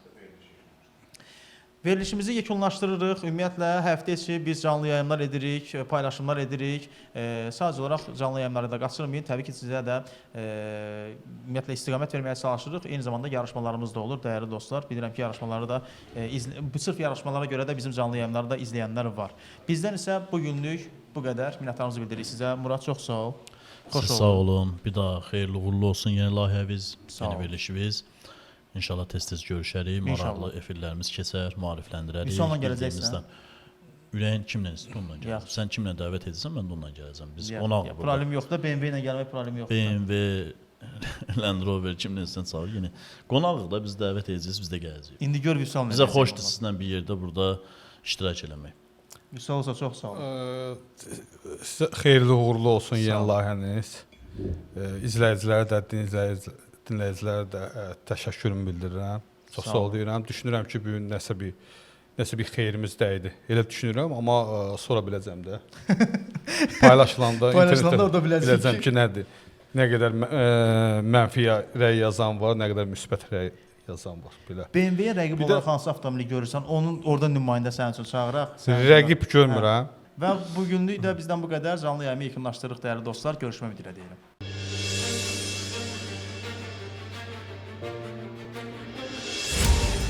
Verilişimizi yekunlaşdırırıq. Ümumiyyətlə həftə içi biz canlı yayımlar edirik, paylaşımlar edirik. Sadəcə olaraq canlı yayımları da qaçırmayın. Təbii ki, sizə də ümumiyyətlə istiqamət verməyə çalışırıq. Eyni zamanda yarışmalarımız da olur, dəyərli dostlar. Bilirəm ki, yarışmaları da sırf yarışmalara görə də bizim canlı yayımları da izləyənlər var. Bizdən isə bu günlük bu qədər. Minnətdarlığımızı bildiririk sizə. Murad, çox sağ ol. Xoş Siz sağ olun. Bir daha xeyirli uğurlu olsun yeni layihəviz, yeni verilişimiz. İnşallah tez-tez görüşərik, maraqlı efirlərimiz keçər, maarifləndirərik. Vüsalla gələcəksən? Ürəyin kimlə istəyir, onunla gələcəm. Sən kimlə dəvət edirsən, mən də onunla gələcəm. Biz qonaq burada. Problem yoxdur, BMW ilə gəlmək problem yoxdur. BMW, Land Rover kimlə istəyirsən çağır. Yenə qonağıq da biz dəvət edəcəyik, biz də gələcəyik. İndi gör Vüsal nə Bizə xoşdur sizlə bir yerdə burada iştirak eləmək. Vüsal olsa çox sağ olun. Sizə xeyirli uğurlu olsun yeni layihəniz. İzləyicilərə də, dinləyicilərə də təşəkkürümü bildirirəm. Çox sağ ol deyirəm. Düşünürəm ki, bu gün nəsə bir xeyrimiz dəydi. Elə düşünürəm, amma sonra biləcəm də. Paylaşılanda, internetdə orada biləcəm ki, nədir. Nə qədər mənfi rəy yazan var, nə qədər müsbət rəy yazan var belə. BMW-yə rəqib olaraq hansı avtomobili görürsən, onun orada nümayəndə sənin üçün çağıraq. Rəqib görmürəm. Və bu günlük də bizdən bu qədər. Canlı yayımı yekunlaşdırırıq dəyərli dostlar. Görüşmək ümidi ilə deyirəm.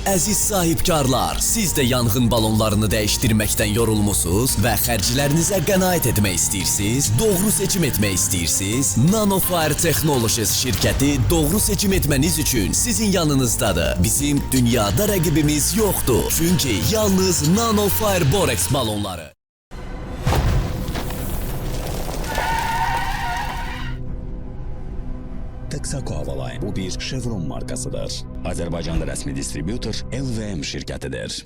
Əziz sahibkarlar, siz də yanğın balonlarını dəyişdirməkdən yorulmusunuz və xərclərinizə qənaət etmək istəyirsiniz? Doğru seçim etmək istəyirsiniz? Nanofire Technologies şirkəti doğru seçim etməniz üçün sizin yanınızdadır. Bizim dünyada rəqibimiz yoxdur. Çünki yalnız Nanofire Borex balonları. Texaco Havaline bu bir Chevron markasıdır. Azərbaycanda rəsmi distributor LVM şirkətidir.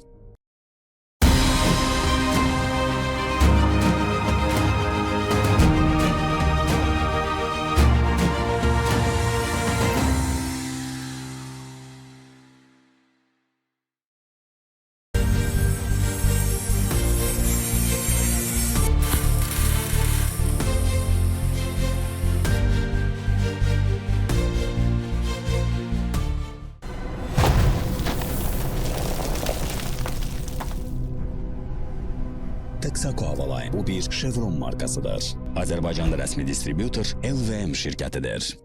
Texaco Havaline bu bir Chevron markasıdır. Azərbaycanda rəsmi distributor LVM şirkətidir.